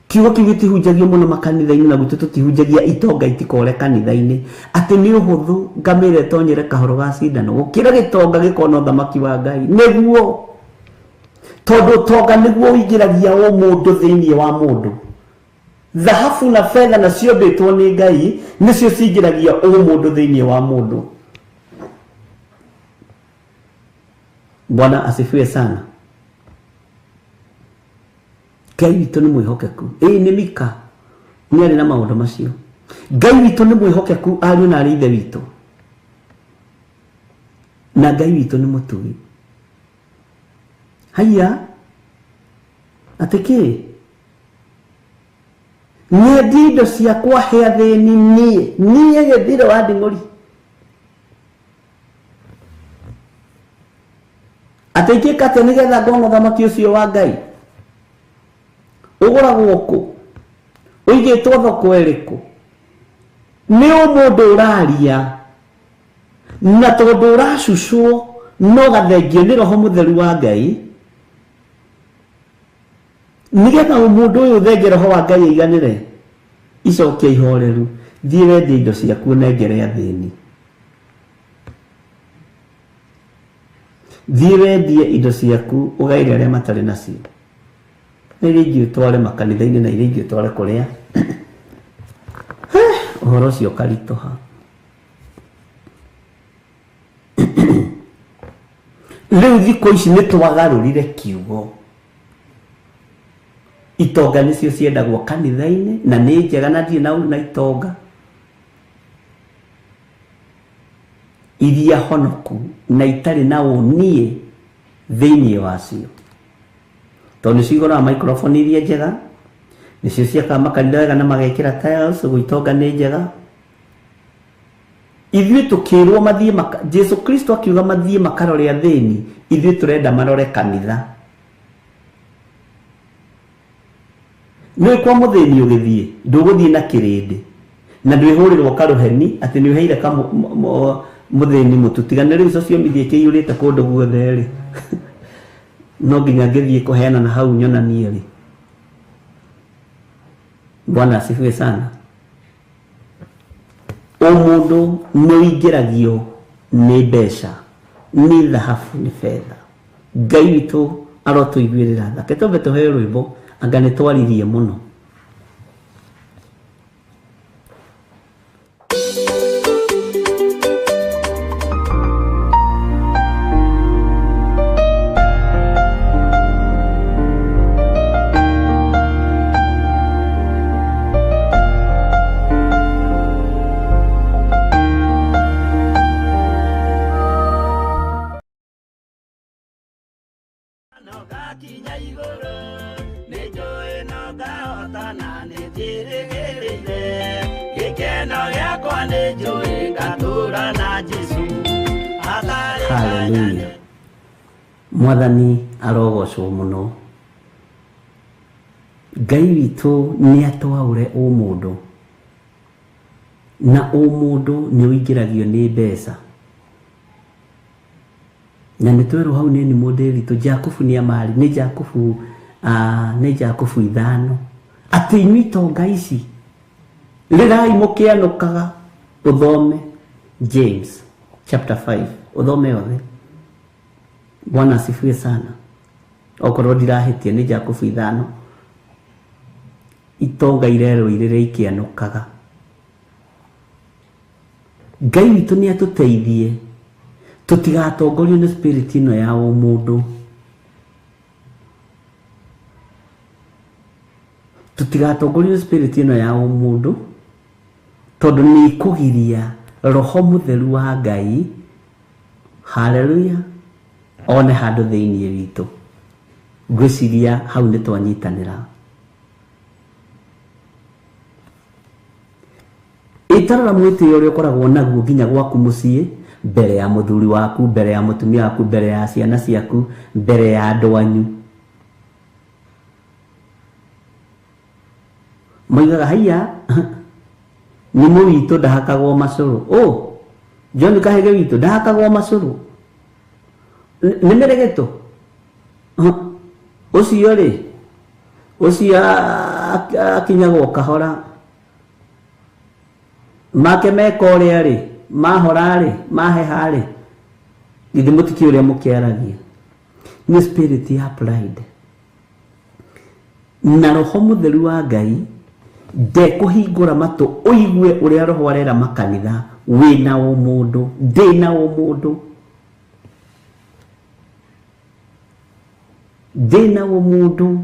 Speaker 5: Kiugo kĩu gĩtihunjagio mũno makanitha-inĩ, na gwitũ tũtihunjagia itonga itikore kanitha-inĩ, atĩ nĩ ũhũthũ ngamĩra ĩtonyere kahoro ga cindano gũkĩra gĩtonga gĩkona ũthamaki wa Ngai. Nĩguo, tondũ ũtonga nĩguo ũingĩragia ũmũndũ thĩinĩ wa mũndũ. Thahabu na betha na ciombĩtwo nĩ Ngai nĩcio cingĩragia ũmũndũ thĩinĩ wa mũndũ. Bwana asifiwe sana. Ngai witũ nĩ mwĩhokeku. Ĩĩ nĩ Mika nĩ arĩ na maũndũ macio. Ngai witũ nĩ mwĩhokeku ariũ na arĩ ithe witũ, na Ngai witũ nĩ mũtugi. Haiya, atĩ kĩ? Nyendie indo ciakwa he athĩni niĩ, niĩ gĩthire wa nding'ũri. Atĩ ingĩka atĩa nĩgetha ngona ũthamaki ũcio wa Ngai? Ũgũragwo kũ? Ũigĩtwo thoko ĩrĩkũ? Nĩ ũmũndũ ũraria na tondũ ũracucwo no gathengio nĩ roho mũtheru wa Ngai, nĩgetha ũmũndũ ũyũ ũthenge roho wa Ngai aiganĩre. Icokia ihoreru, thiĩ wendie indo ciaku ũnengere athĩni. Thiĩ wendie indo ciaku ũgaĩre arĩa matarĩ nacio. Na iria ingĩ ũtware makanitha-inĩ na iria ingĩ ũtware kũrĩa. Ũhoro ũcio ũkaritũha. Rĩu thikũ ici nĩ twagarũrire kiugo. Itonga nĩcio ciendagwo kanitha-inĩ na nĩ njega na ndirĩ na itonga. Iria honoku na itarĩ na ũniĩ thĩinĩ wacio. Tondũ nĩcio igũraga microphone iria njega, nĩcio ciakaga makanitha wega na magekĩra tiles, ũguo itonga nĩ njega. Ithuĩ tũkĩrwo mathiĩ Jesu Kristo akiuga mathiĩ makarore athĩni, ithuĩ tũrenda marore kanitha. Nĩ kwa mũthĩni ũgĩthiĩ, ndũgũthiĩ na kĩrĩndĩ. Na ndwĩhũrĩrwo karũheni atĩ nĩ ũheire mũthĩni mũtu. Tiga nĩ rĩu social media ĩkĩiyũrĩte kũndũ guothe rĩ. No nginya ngĩthiĩ kũheana na hau nyonanie rĩ. Bwana asifiwe sana. Ũmũndũ nĩ ũingĩragio nĩ mbeca, nĩ thahabu, nĩ betha. Ngai witũ arotũiguĩrĩra tha. Reke twambe tũheo rwĩmbo, anga nĩ twaririe mũno. Hallelujah. Mwathani arogocwo mũno. Ngai witũ nĩ atwaũre ũmũndũ, na ũmũndũ nĩ ũingĩragio nĩ mbeca. Na nĩ twerwo hau nĩ mũndũ witũ Jakubu nĩ amari, nĩ Jakubu, nĩ Jakubu 5. Atĩ inyuĩ itonga ici rĩrai mũkĩanũkaga. Ũthome James chapter 5, ũthome yothe. Bwana asifiwe sana. Okorwo ndirahĩtia nĩ Jakubu 5. Itonga irerwo irĩrĩa ikĩanũkaga. Ngai witũ nĩ atũteithie tũtigatongorio nĩ spirit ĩno ya ũmũndũ. Tũtigatongorio nĩ spirit ĩno ya ũmũndũ, tondũ nĩ ĩkũgiria roho mũtheru wa Ngai, haleluya, one handũ thĩinĩ witũ. Ngwĩciria hau nĩ twanyitanĩra. Ĩtarora mwĩtĩo ũrĩa ũkoragwo naguo nginya gwaku mũciĩ, mbere ya mũthuri waku, mbere ya mũtumia waku, mbere ya ciana ciaku, mbere ya andũ anyu. Moigaga haiya, nĩ mũwitũ ndahakagwo macũrũ. Oh, John Kahege witũ ndahakagwo macũrũ. Nĩ mĩregeto. Ũcio rĩ, ũcio akinyagwo kahora. Make meka ũrĩa rĩ, mahora rĩ, maheha rĩ, githĩ mũtikĩũĩ ũrĩa mũkĩaragia. Nĩ spirit ya pride. Na roho mũtheru wa Ngai ndekũhingũra matũ ũigue ũrĩa roho arera makanitha. Wĩna ũmũndũ, ndĩna ũmũndũ, ndĩna ũmũndũ,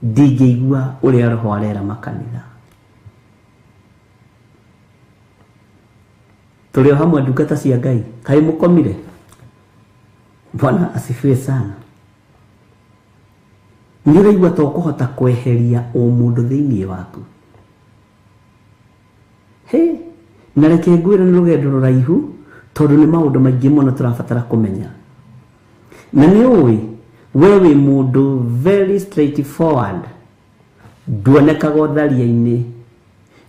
Speaker 5: ndingĩigua ũrĩa roho arera makanitha. Tũrĩ o hamwe ndungata cia Ngai, kaĩ mũkomire? Bwana asifiwe sana. Nĩ ũraigua ta ũkũhota kweheria ũmũndũ thĩinĩ waku? He, na reke ngwĩre nĩ rũgendo rũraihu, tondũ nĩ maũndũ maingĩ mũno tũrabatara kũmenya. Na nĩ ũĩ we wĩ mũndũ very straightforward, nduonekaga ũtharia-inĩ,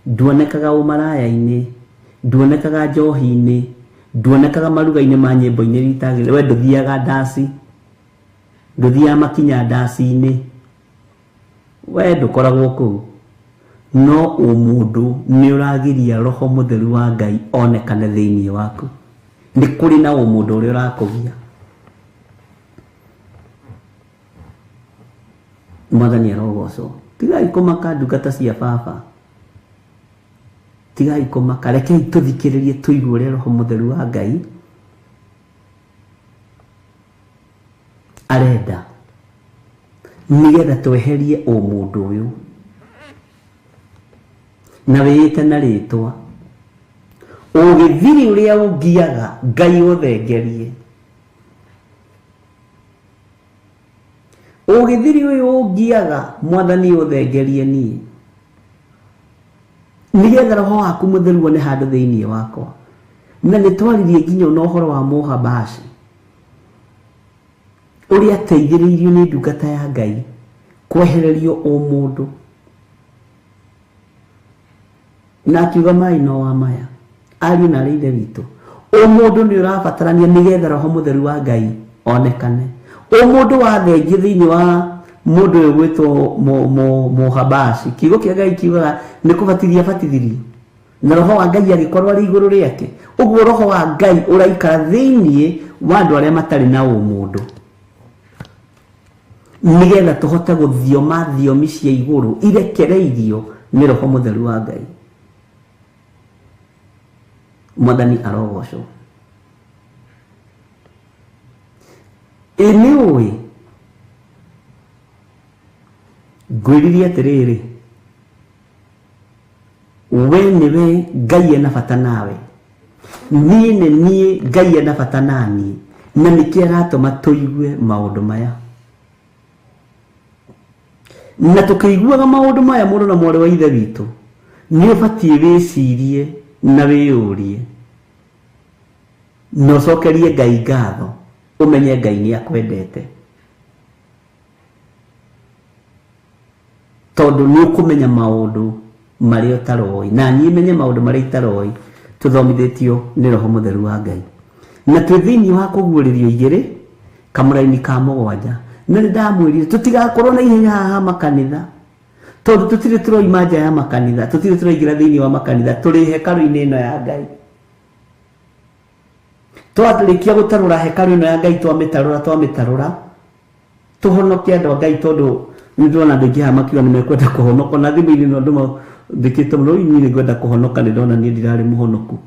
Speaker 5: nduonekaga ũmaraya-inĩ, nduonekaga njohi-inĩ, nduonekaga maruga-inĩ ma nyĩmbo-inĩ iria itagĩrĩire. We ndũthiaga ndaci, ndũthiaga makinya ndaci-inĩ, we ndũkoragwo kũu. No ũmũndũ nĩ ũragiria roho mũtheru wa Ngai onekane thĩinĩ waku. Nĩ kũrĩ na ũmũndũ ũrĩa ũrakũgia. Mwathani arogocwo. Tigai kũmaka ndungata cia baba, tigai kũmaka, rekei tũthikĩrĩrie tũigue ũrĩa roho mũtheru wa Ngai arenda, nĩgetha tweherie ũmũndũ ũyũ na wĩĩte na rĩtwa ũgĩthiri ũrĩa ũngiaga Ngai ũthengerie. Ũgĩthiri ũyũ ũngiaga Mwathani ũthengerie niĩ, nĩgetha roho waku mũtheru wone handũ thĩinĩ wakwa. Na nĩ twaririe nginya ona ũhoro wa Mũhabashi ũrĩa ateithĩrĩirio nĩ ndungata ya Ngai kwehererio ũmũndũ, na akiuga mai no wa maya ariũ na arĩ ithe witũ. Ũmũndũ nĩ ũrabatarania nĩgetha roho mũtheru wa Ngai onekane. Ũmũndũ wathengio thĩinĩ wa mũndũ ũyũ gwĩtwo Mũhabashi, kiugo kĩa Ngai kiugaga nĩ kũbatithia abatithirio, na roho wa Ngai agĩkorwo arĩ igũrũ rĩake. Ũguo roho wa Ngai ũraikara thĩinĩ wa andũ arĩa matarĩ na ũmũndũ, nĩgetha tũhote gũthioma thiomi cia igũrũ irekereirio nĩ roho mũtheru wa Ngai. Mwathani arogocwo. Ĩ nĩ ũĩ ngwĩririe atĩrĩrĩ, we nĩwe Ngai ena bata nawe, niĩ nĩ niĩ Ngai ena bata naniĩ, na nĩkĩo aratũma tũigue maũndũ maya. Na tũkĩiguaga maũndũ maya mũrũ na mwarĩ wa ithe witũ, nĩ ũbatiĩ wĩcirie na wĩyũrie, na ũcokerie Ngai ngatho, ũmenye Ngai nĩ akwendete, tondũ nĩ ũkũmenya maũndũ marĩa ũtaroĩ, na niĩ menye maũndũ marĩa itaroĩ, tũthomithĩtio nĩ roho mũtheru wa Ngai. Na twĩ thĩinĩ wa kũguũrĩrio igĩrĩ kamũraini ka mũgwanja, na nĩ ndamwĩrire tũtigakorwo na ihenya haha makanitha, tondũ tũtirĩ tũroima nja ya makanitha, tũtirĩ tũraingĩra thĩinĩ wa makanitha, tũrĩ hekarũ-inĩ ĩno ya Ngai. Twarĩkia gũtarũra hekarũ ĩno ya Ngai, twamĩtarũra tũhonoke andũ a Ngai, tondũ nĩ ndĩrona andũ aingĩ haha makiuga nĩ mekwenda kũhonoka, na thimũ-inĩ no andũ mathĩkĩte mũno, inyuĩ nĩ ngwenda kũhonoka, nĩ ndona niĩ ndirarĩ mũhonoku.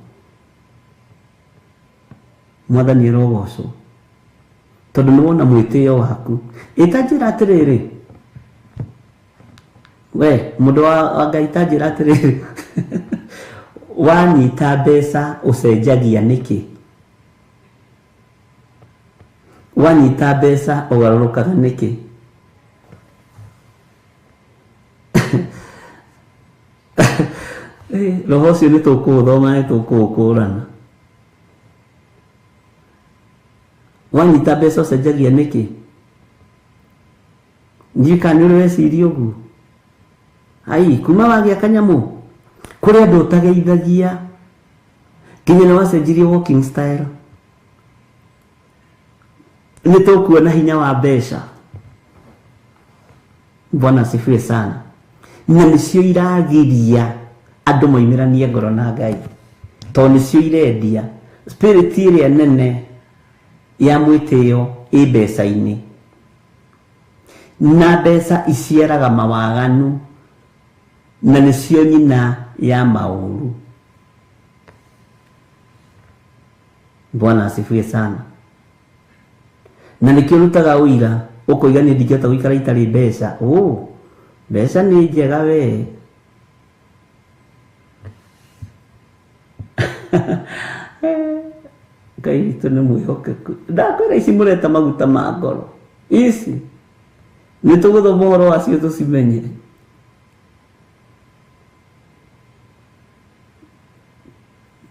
Speaker 5: Mwathani arogocwo, tondũ nĩ wona mwĩtĩo waku. Ĩta njĩra atĩrĩrĩ, we mũndũ wa Ngai, ta njĩra atĩrĩrĩ, wanyita mbeca ũcenjagia nĩkĩ? Wanyita mbeca ũgarũrũkaga nĩkĩ? Roho ũcio nĩ tũkũũthoma, nĩ tũkũũkũrana. Wanyita mbeca ũcenjagia nĩkĩ? Ndiũĩ kana nĩ ũrĩ weciria ũguo. Ai, kuma wagĩa kanyamũ kũrĩ andũ ũtageithagia, nginya nĩ wacenjirie walking style. Nĩ tũkuona hinya wa mbeca. Bwana asifiwe sana. Na nĩcio iragiria andũ moimĩranie ngoro na Ngai, tondũ nĩcio irendia spirit ĩrĩa nene ya mwĩtĩo ĩ mbeca-inĩ, na mbeca iciaraga mawaganu, na nĩcio nyina ya maũru. Bwana asifiwe sana. Na nĩkĩo rutaga ũira ũkoiga niĩ ndingĩhota gũikara itarĩ mbeca. Oh, mbeca nĩ njega we. Ngai witũ nĩ mwĩhokeku. Ndakwĩra ici mũreta maguta ma ngoro, ici nĩ tũgũthoma ũhoro wacio tũcimenye.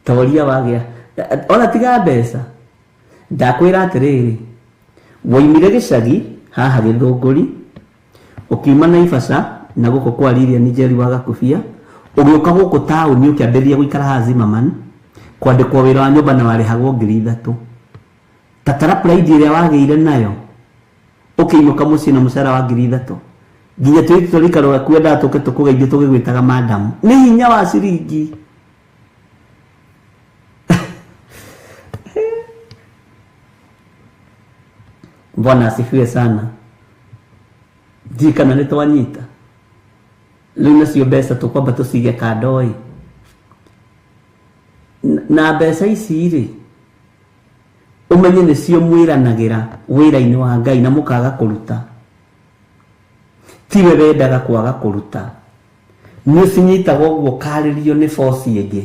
Speaker 5: Toria wagĩa ona tiga mbeca. Ndakwĩra atĩrĩrĩ, Woimire gĩcagi haha Gĩthũngũri, ũkiuma Naivasha na gũkũ kwa Lilian Njeri wa Gakubia, ũgĩũka gũkũ taũni ũkĩambĩrĩria gũikara haha Zimmerman, kwandĩkwo wĩra wa nyũmba na warĩhagwo 3,000. Tatara pride ĩrĩa wagĩire nayo ũkĩinũka mũciĩ na mũcara wa 3,000. Nginya twĩti tũrĩikaro gaku endaga tũke tũkũgeithie tũgĩgwĩtaga madam. Nĩ hinya wa ciringi. Bwana asifiwe sana. Ndiũĩ kana nĩ twanyita. Rĩu nacio mbeca tũkwamba tũcige kando ĩ. Na mbeca ici rĩ, ũmenye nĩcio mwĩranagĩra wĩra-inĩ wa Ngai na mũkaga kũruta. Tiwe wendaga kwaga kũruta. Nĩ ũcinyitaga ũguo ũkarĩrio nĩ boci ĩngĩ.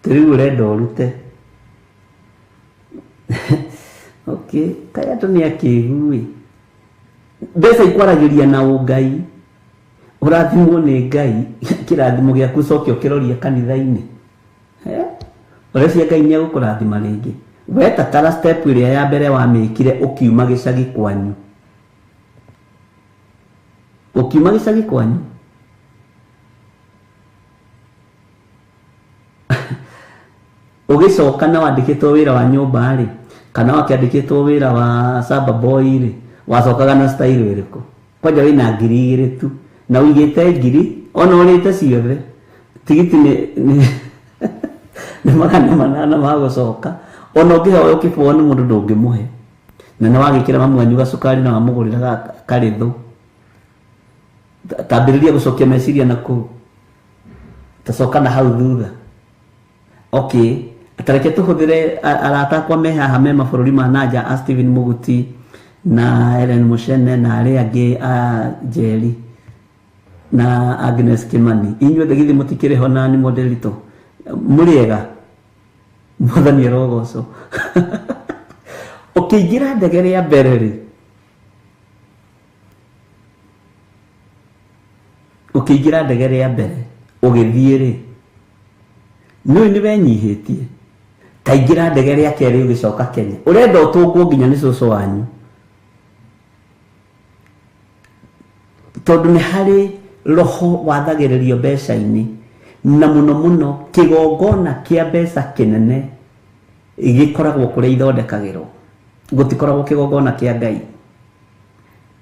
Speaker 5: Rĩu ũrenda ũrute. Okay, kaĩ andũ nĩ akĩgu ĩ. Mbeca ikwaragĩria na ũngai. Ũrathimwo nĩ Ngai, kĩrathimo gĩaku ũcoke ũkĩroria kanitha-inĩ. Ũreciria Ngai nĩ egũkũrathima rĩngĩ. We tatara step ĩrĩa ya mbere wamĩkire ũkiuma gĩcagi kwanyu. Ũkiuma gĩcagi kwanyu. Ũgĩcoka na wandĩkĩtwo wĩra wa nyũmba rĩ, kana wakĩandĩkĩtwo wĩra wa samba boy rĩ, wacokaga na style ĩrĩkũ? Kwanja wĩna 2,000 tu na ũigĩte 1,000 ona ũrĩte ciothe. Tigiti nĩ 800 ma gũcoka. Ona ũngĩhoya ũkĩbũo nĩ mũndũ ndũngĩmũhe. Na nĩ wagĩkĩra mamu wanyu gacukari na wamũgũrĩra karĩthũ. Tambĩrĩria gũcokia meciria na kũu. Tacoka na hau thutha. Okay, tareke tũhũthĩre arata akwa me haha me mabũrũri ma nanja a Stephen Muguti na Ellen Mushene na arĩa angĩ a Njeri na Agnes Kimani. Inyuothe githĩ mũtikĩrĩ ho na nĩ mũndĩritũ. Mũrĩ ega? Mwathani arogocwo. Ũkĩingĩra ndege rĩa mbere rĩ, ũkĩingĩra ndege rĩa mbere ũgĩthiĩ rĩ, nĩũĩ nĩ wenyihĩtie. Taingĩra ndege rĩa kerĩ ũgĩcoka Kenya. Ũrenda ũtũngwo nginya nĩ cũcũ wanyu. Tondũ nĩ harĩ roho wathagĩrĩrio mbeca-inĩ, na mũno mũno kĩgongona kĩa mbeca kĩnene gĩkoragwo kũrĩa ithondekagĩrwo. Gũtikoragwo kĩgongona kĩa Ngai.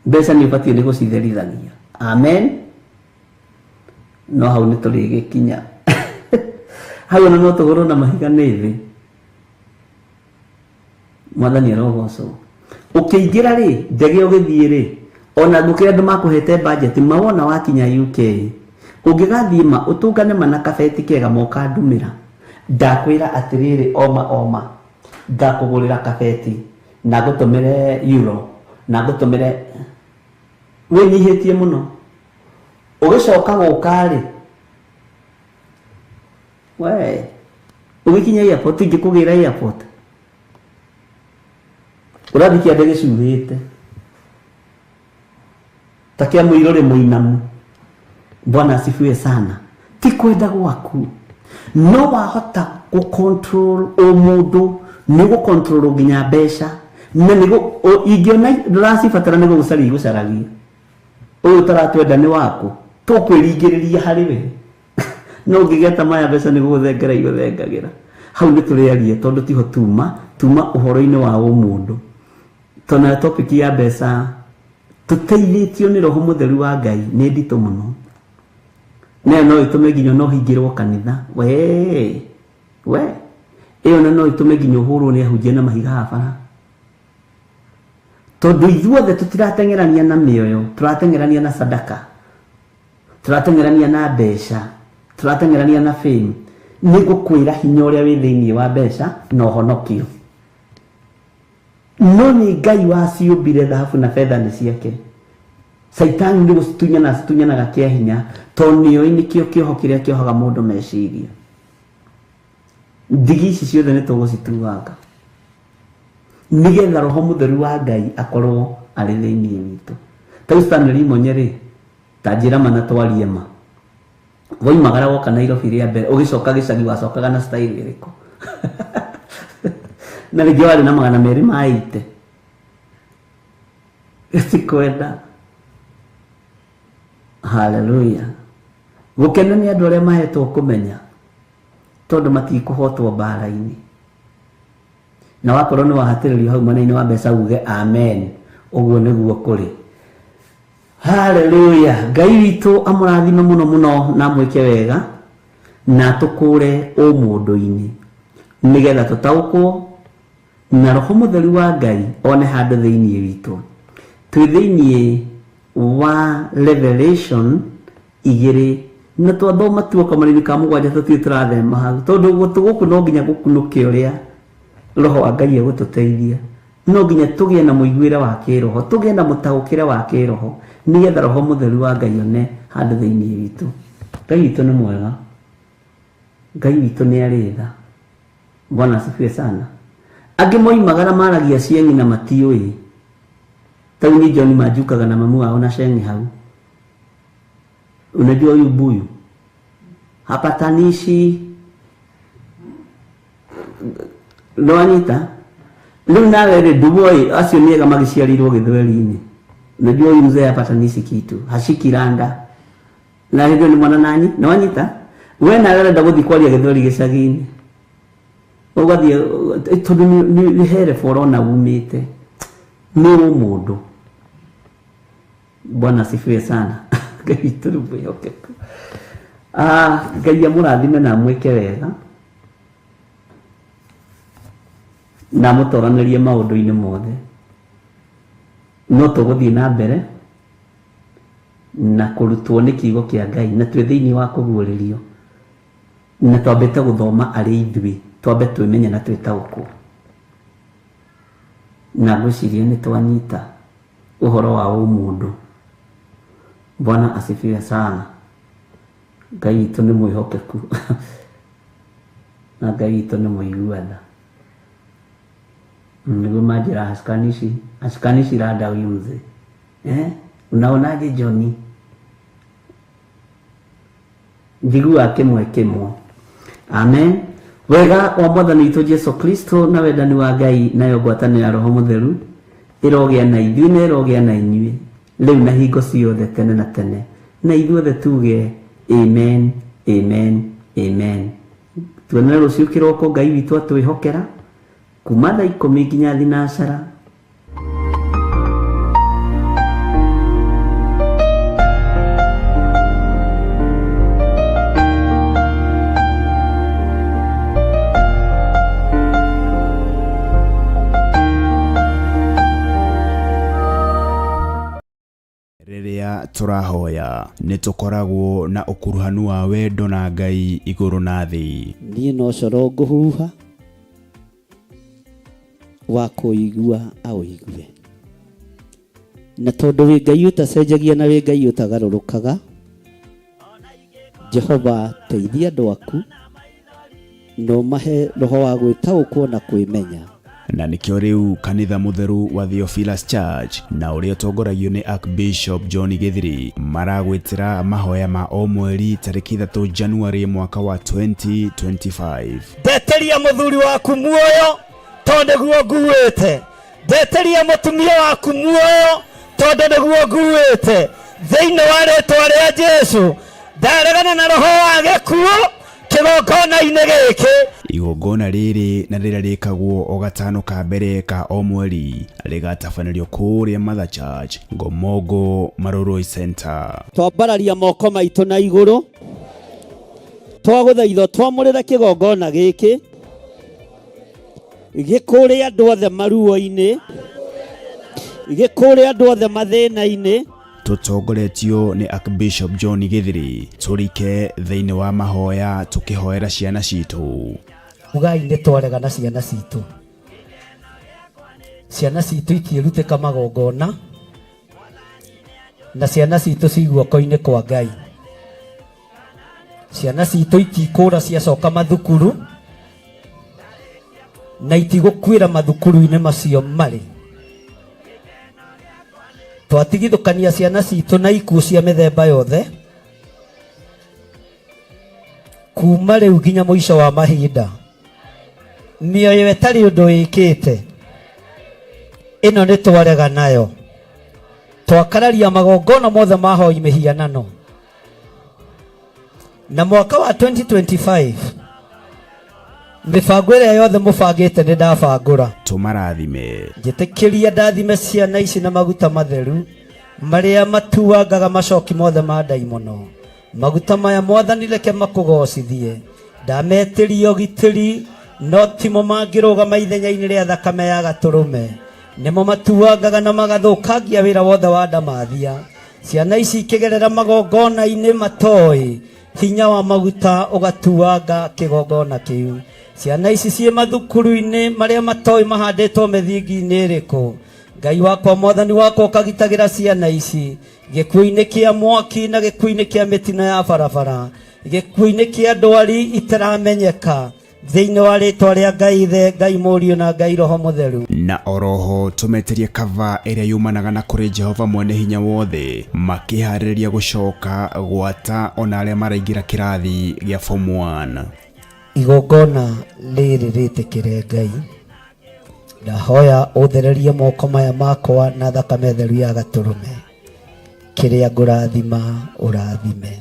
Speaker 5: Mbeca nĩ ũbatiĩ nĩ gũcitherithagia. Amen. No hau nĩ tũrĩgĩkinya. Hau ona no tũgũrwo na mahiga nĩ thĩ. Mwathani arogocwo. Ũkĩingĩra rĩ, ndege ũgĩthiĩ rĩ, ona ngũkĩra andũ makũhete budget mawona wakinya UK. Ũngĩgathiĩ ma ũtũngane ma na kabeti kega moka ndumĩra. Ndakwĩra atĩrĩrĩ oma oma. Ngakũgũrĩra kabeti na ngũtũmĩre euro na ngũtũmĩre wĩnyihĩtie mũno. Ũgĩcoka gũka rĩ, we ũgĩkinya airport ingĩkũgĩra airport. Ũrathiĩ kĩande gĩcuhĩte ta kĩa mũirũrĩ mũinamu. Bwana asifiwe sana. Ti kwenda gwaku, no wahota gũ-control ũmũndũ, nĩ gũ-control nginya mbeca, na nĩ ingĩona ndũracibatara nĩ gũgũcaria igũcaragia. Ũyũ ũtaratwenda nĩ waku, tũkwĩringĩrĩria harĩ we. No ũngĩgeta maya mbeca nĩ gũgũthengera igũthengagĩra. Hau nĩ tũrĩaria tondũ tiho tuma ũhoro-inĩ wa ũmũndũ. Tondũ nayo topic ya mbeca tũteithĩtio nĩ Roho Mũtheru wa Ngai nĩ nditũ mũno. Nayo no ĩtũme nginya no hingĩrwo kanitha. We, we, ĩyo na no ĩtũme nginya ũhũrwo nĩ ahunjia na mahiga haha bara. Tondũ ithuothe tũtirateng'erania na mĩoyo, tũrateng'erania na sadaka, tũrateng'erania na mbeca, tũrateng'erania na fame. Nĩ ngũkwĩra hinya ũrĩa wĩ thĩinĩ wa mbeca na ũhonokio. No nĩ Ngai waciũmbire thahabu na betha nĩ ciake. Caitani nĩ gũcitunyana acitunyanaga kĩa hinya, tondũ nĩoĩ nĩkĩo kĩoho kĩrĩa kĩohaga mũndũ meciria. Ndigi ici ciothe nĩ tũgũcituanga nĩgetha Roho Mũtheru wa Ngai akorwo arĩ thĩinĩ witũ. Ta rĩu Stanley Monye rĩ, ta njĩra ma na twarie ma. Woimagara woka Nairobi rĩa mbere, ũgĩcoka gĩcagi wacokaga na style ĩrĩkũ? Na rĩngĩ warĩ na 200 ma ite. Gĩtikwenda. Haleluya. Gũkena nĩ andũ arĩa mahetwo kũmenya tondũ matikũhotwo mbara-inĩ. Na wakorwo nĩ wahatĩrĩrio hau mwena-inĩ wa mbeca uge amen. Ũguo nĩguo kũrĩ. Haleluya. Ngai witũ amũrathime mũno mũno na amwĩke wega na atũkũre ũmũndũ-inĩ nĩgetha tũtaũkwo na Roho Mũtheru wa Ngai one handũ thĩinĩ witũ. Twĩ thĩinĩ wa Revelation 2 na twathoma tuoka marĩri ka 7 tũtirĩ tũrathema hau tondũ gũtũ gũkũ no nginya gũkunũke ũrĩa Roho wa Ngai egũtũteithia. No nginya tũgĩe na mũiguĩre wa kĩroho, tũgĩe na mũtaũkĩre wa kĩroho nĩgetha Roho Mũtheru wa Ngai one handũ thĩinĩ witũ. Ngai witũ nĩ mwega, Ngai witũ nĩ arĩ tha. Bwana asifiwe sana. Angĩ moimagara maragia cieng'i na matiũĩ. Tau ni John manjukaga na mamu wao na ceng'i hau. Unajua huyu buyu hapatanishi nĩwanyita rĩu nawe rĩ nduguo acio nĩ ega magĩciarĩirwo gĩthweri-inĩ. Unajua huyu mzee hapatanishi kitu, hashikiranda na hĩndĩ nĩ mwana nanyi nĩwanyita we nawe ũrenda gũthiĩ kwaria gĩthweri gĩcagi-inĩ ũgathiĩ tondũ nĩ herebo ũrona umĩte nĩ ũmũndũ. Bwana asifiwe sana. Ngai witũ nĩ mwĩhokeku. Ngai amũrathime na amwĩke wega na amũtoranĩrie maũndũ-inĩ mothe. No tũgũthiĩ na mbere na kũrutwo nĩ kiugo kĩa Ngai na twĩ thĩinĩ wa kũguũrĩrio na twambĩte gũthoma arĩ ithuĩ, twambe twĩmenye na twĩtaũkwo. Na ngwĩciria nĩ twanyita ũhoro wa ũmũndũ. Bwana asifiwe sana. Ngai witũ nĩ mwĩhokeku na Ngai witũ nĩ mũigua tha. Nĩguo manjĩra hashikanishi rada huyu mzee. Unaonaje Johnny? Njiguaga kĩmwe kĩmwe. Amen. Wega wa Mwathani witũ Jesu Kristo na wendani wa Ngai nayo ngwatanĩro ya Roho Mũtheru ĩrogĩa na ithuĩ na ĩrogĩa na inyuĩ rĩu na hingo ciothe tene na tene, na ithuothe tuge amen, amen, amen. Tuonane rũciũ kĩroko Ngai witũ atwĩhokera kuma thaa 10 nginya 9.
Speaker 1: Rĩrĩa tũrahoya nĩ tũkoragwo na ũkuruhanu wa wendo na Ngai igũrũ na thĩ.
Speaker 3: Niĩ no coro ngũhuha wa kũigua aũigue, na tondũ wĩ Ngai ũtacenjagia na wĩ Ngai ũtagarũrũkaga, Jehova teithia andũ aku na ũmahe roho wa gwĩtaũkwo na kwĩmenya.
Speaker 1: Na nĩkĩo rĩu kanitha mũtheru wa Theophilus Church na ũrĩa ũtongoragio nĩ Archbishop John Gĩthiri maragwĩtĩra mahoya ma o mweri tarĩki 3 January mwaka wa 2025.
Speaker 3: Ndeteria mũthuri waku muoyo tondũ nĩguo nguĩte, ndeteria mũtumia waku muoyo tondũ nĩguo nguĩte. Thĩinĩ wa rĩtwa rĩa Jesu ndaregana na roho wa gĩkuũ kĩgongona-inĩ gĩkĩ.
Speaker 1: Igongona rĩrĩ na rĩrĩa rĩkagwo o gatano ka mbere ka o mweri rĩgatabanĩrio kũrĩa Mother Church, Ngomongo Marurui Center.
Speaker 3: Twambararia moko maitũ na igũrũ, twagũthaitha twamũrĩre kĩgongona gĩkĩ gĩkũrĩ andũ othe maruo-inĩ, gĩkũrĩ andũ othe mathĩna-inĩ.
Speaker 1: Tũtongoretio nĩ Archbishop John Gĩthiri tũrike thĩinĩ wa mahoya tũkĩhoera ciana citũ.
Speaker 3: Ugai nĩ twarega na ciana citũ. Ciana citũ itiĩrutĩka magongona na ciana citũ ci guoko-inĩ kwa Ngai. Ciana citũ itikũra ciacoka mathukuru na itigũkuĩra mathukuru-inĩ macio marĩ. Twatigithũkania ciana citũ na ikuũ cia mĩthemba yothe kuma rĩu nginya mũico wa mahinda. Mĩoyo ĩtarĩ ũndũ ĩkĩte ĩno nĩ twarega nayo, twakararia magongona mothe ma hoi mĩhianano. Na mwaka wa 2025 mĩbango ĩrĩa yothe mũbangĩte nĩ ndabangũra.
Speaker 1: Tũmarathime.
Speaker 3: Njĩtĩkĩria ndathime ciana ici na maguta matheru marĩa matuangaga macoki mothe ma ndaimono. Maguta maya Mwathani reke makũgocithie. Ndametĩria ũgitĩri no timo mangĩrũgama ithenya-inĩ rĩa thakame ya gatũrũme. Nĩmo matuangaga na magathũkangia wĩra wothe wa ndamathia. Ciana ici ikĩgerera magongona-inĩ matoĩ hinya wa maguta ũgatuanga kĩgongona kĩu. Ciana ici ciĩ mathukuru-inĩ marĩa matoĩ mahandĩtwo mĩthingi-inĩ ĩrĩkũ. Ngai wakwa Mwathani wakwa ũkagitagĩra ciana ici gĩkuũ-inĩ kĩa mwaki na gĩkuũ-inĩ kĩa mĩtino ya barabara, gĩkuũ-inĩ kĩa ndwari itaramenyeka, thĩinĩ wa rĩtwa rĩa Ngai Ithe, Ngai Mũriũ na Ngai Roho Mũtheru.
Speaker 1: Na oroho tũmetĩrie kava ĩrĩa yumanaga na kũrĩ Jehova mwene hinya wothe, makĩharĩrĩria gũcoka gwata ona arĩa maraingĩra kĩrathi gĩa form 1.
Speaker 3: Igongona rĩrĩ rĩtĩkĩre Ngai, ndahoya ũthererie moko maya makwa na thakame theru ya gatũrũme, kĩrĩa ngũrathima ũrathime.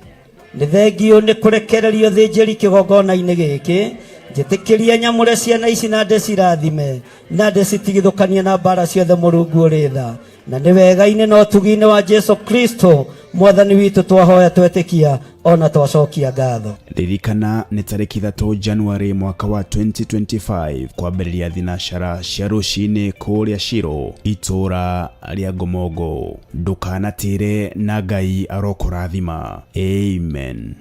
Speaker 3: Nĩ thengio nĩ kũrekererio thĩnjĩri kĩgongona-inĩ gĩkĩ, njĩtĩkĩrie nyamũre ciana ici na ndĩcirathime na ndĩcitigithũkanie na mbara ciothe Mũrungu ũrĩ tha. Na nĩ wega-inĩ na ũtugi-inĩ wa Jesu Kristo Mwathani witũ twahoya twetĩkia ona twacokia ngatho.
Speaker 1: Ririkana nĩ tarĩki 3 January mwaka wa 2025 kwambĩrĩria thinacara cia rũcinĩ kũrĩa Shiro itũra rĩa Ngomongo. Ndũkanatĩre na Ngai arokũrathima. Amen.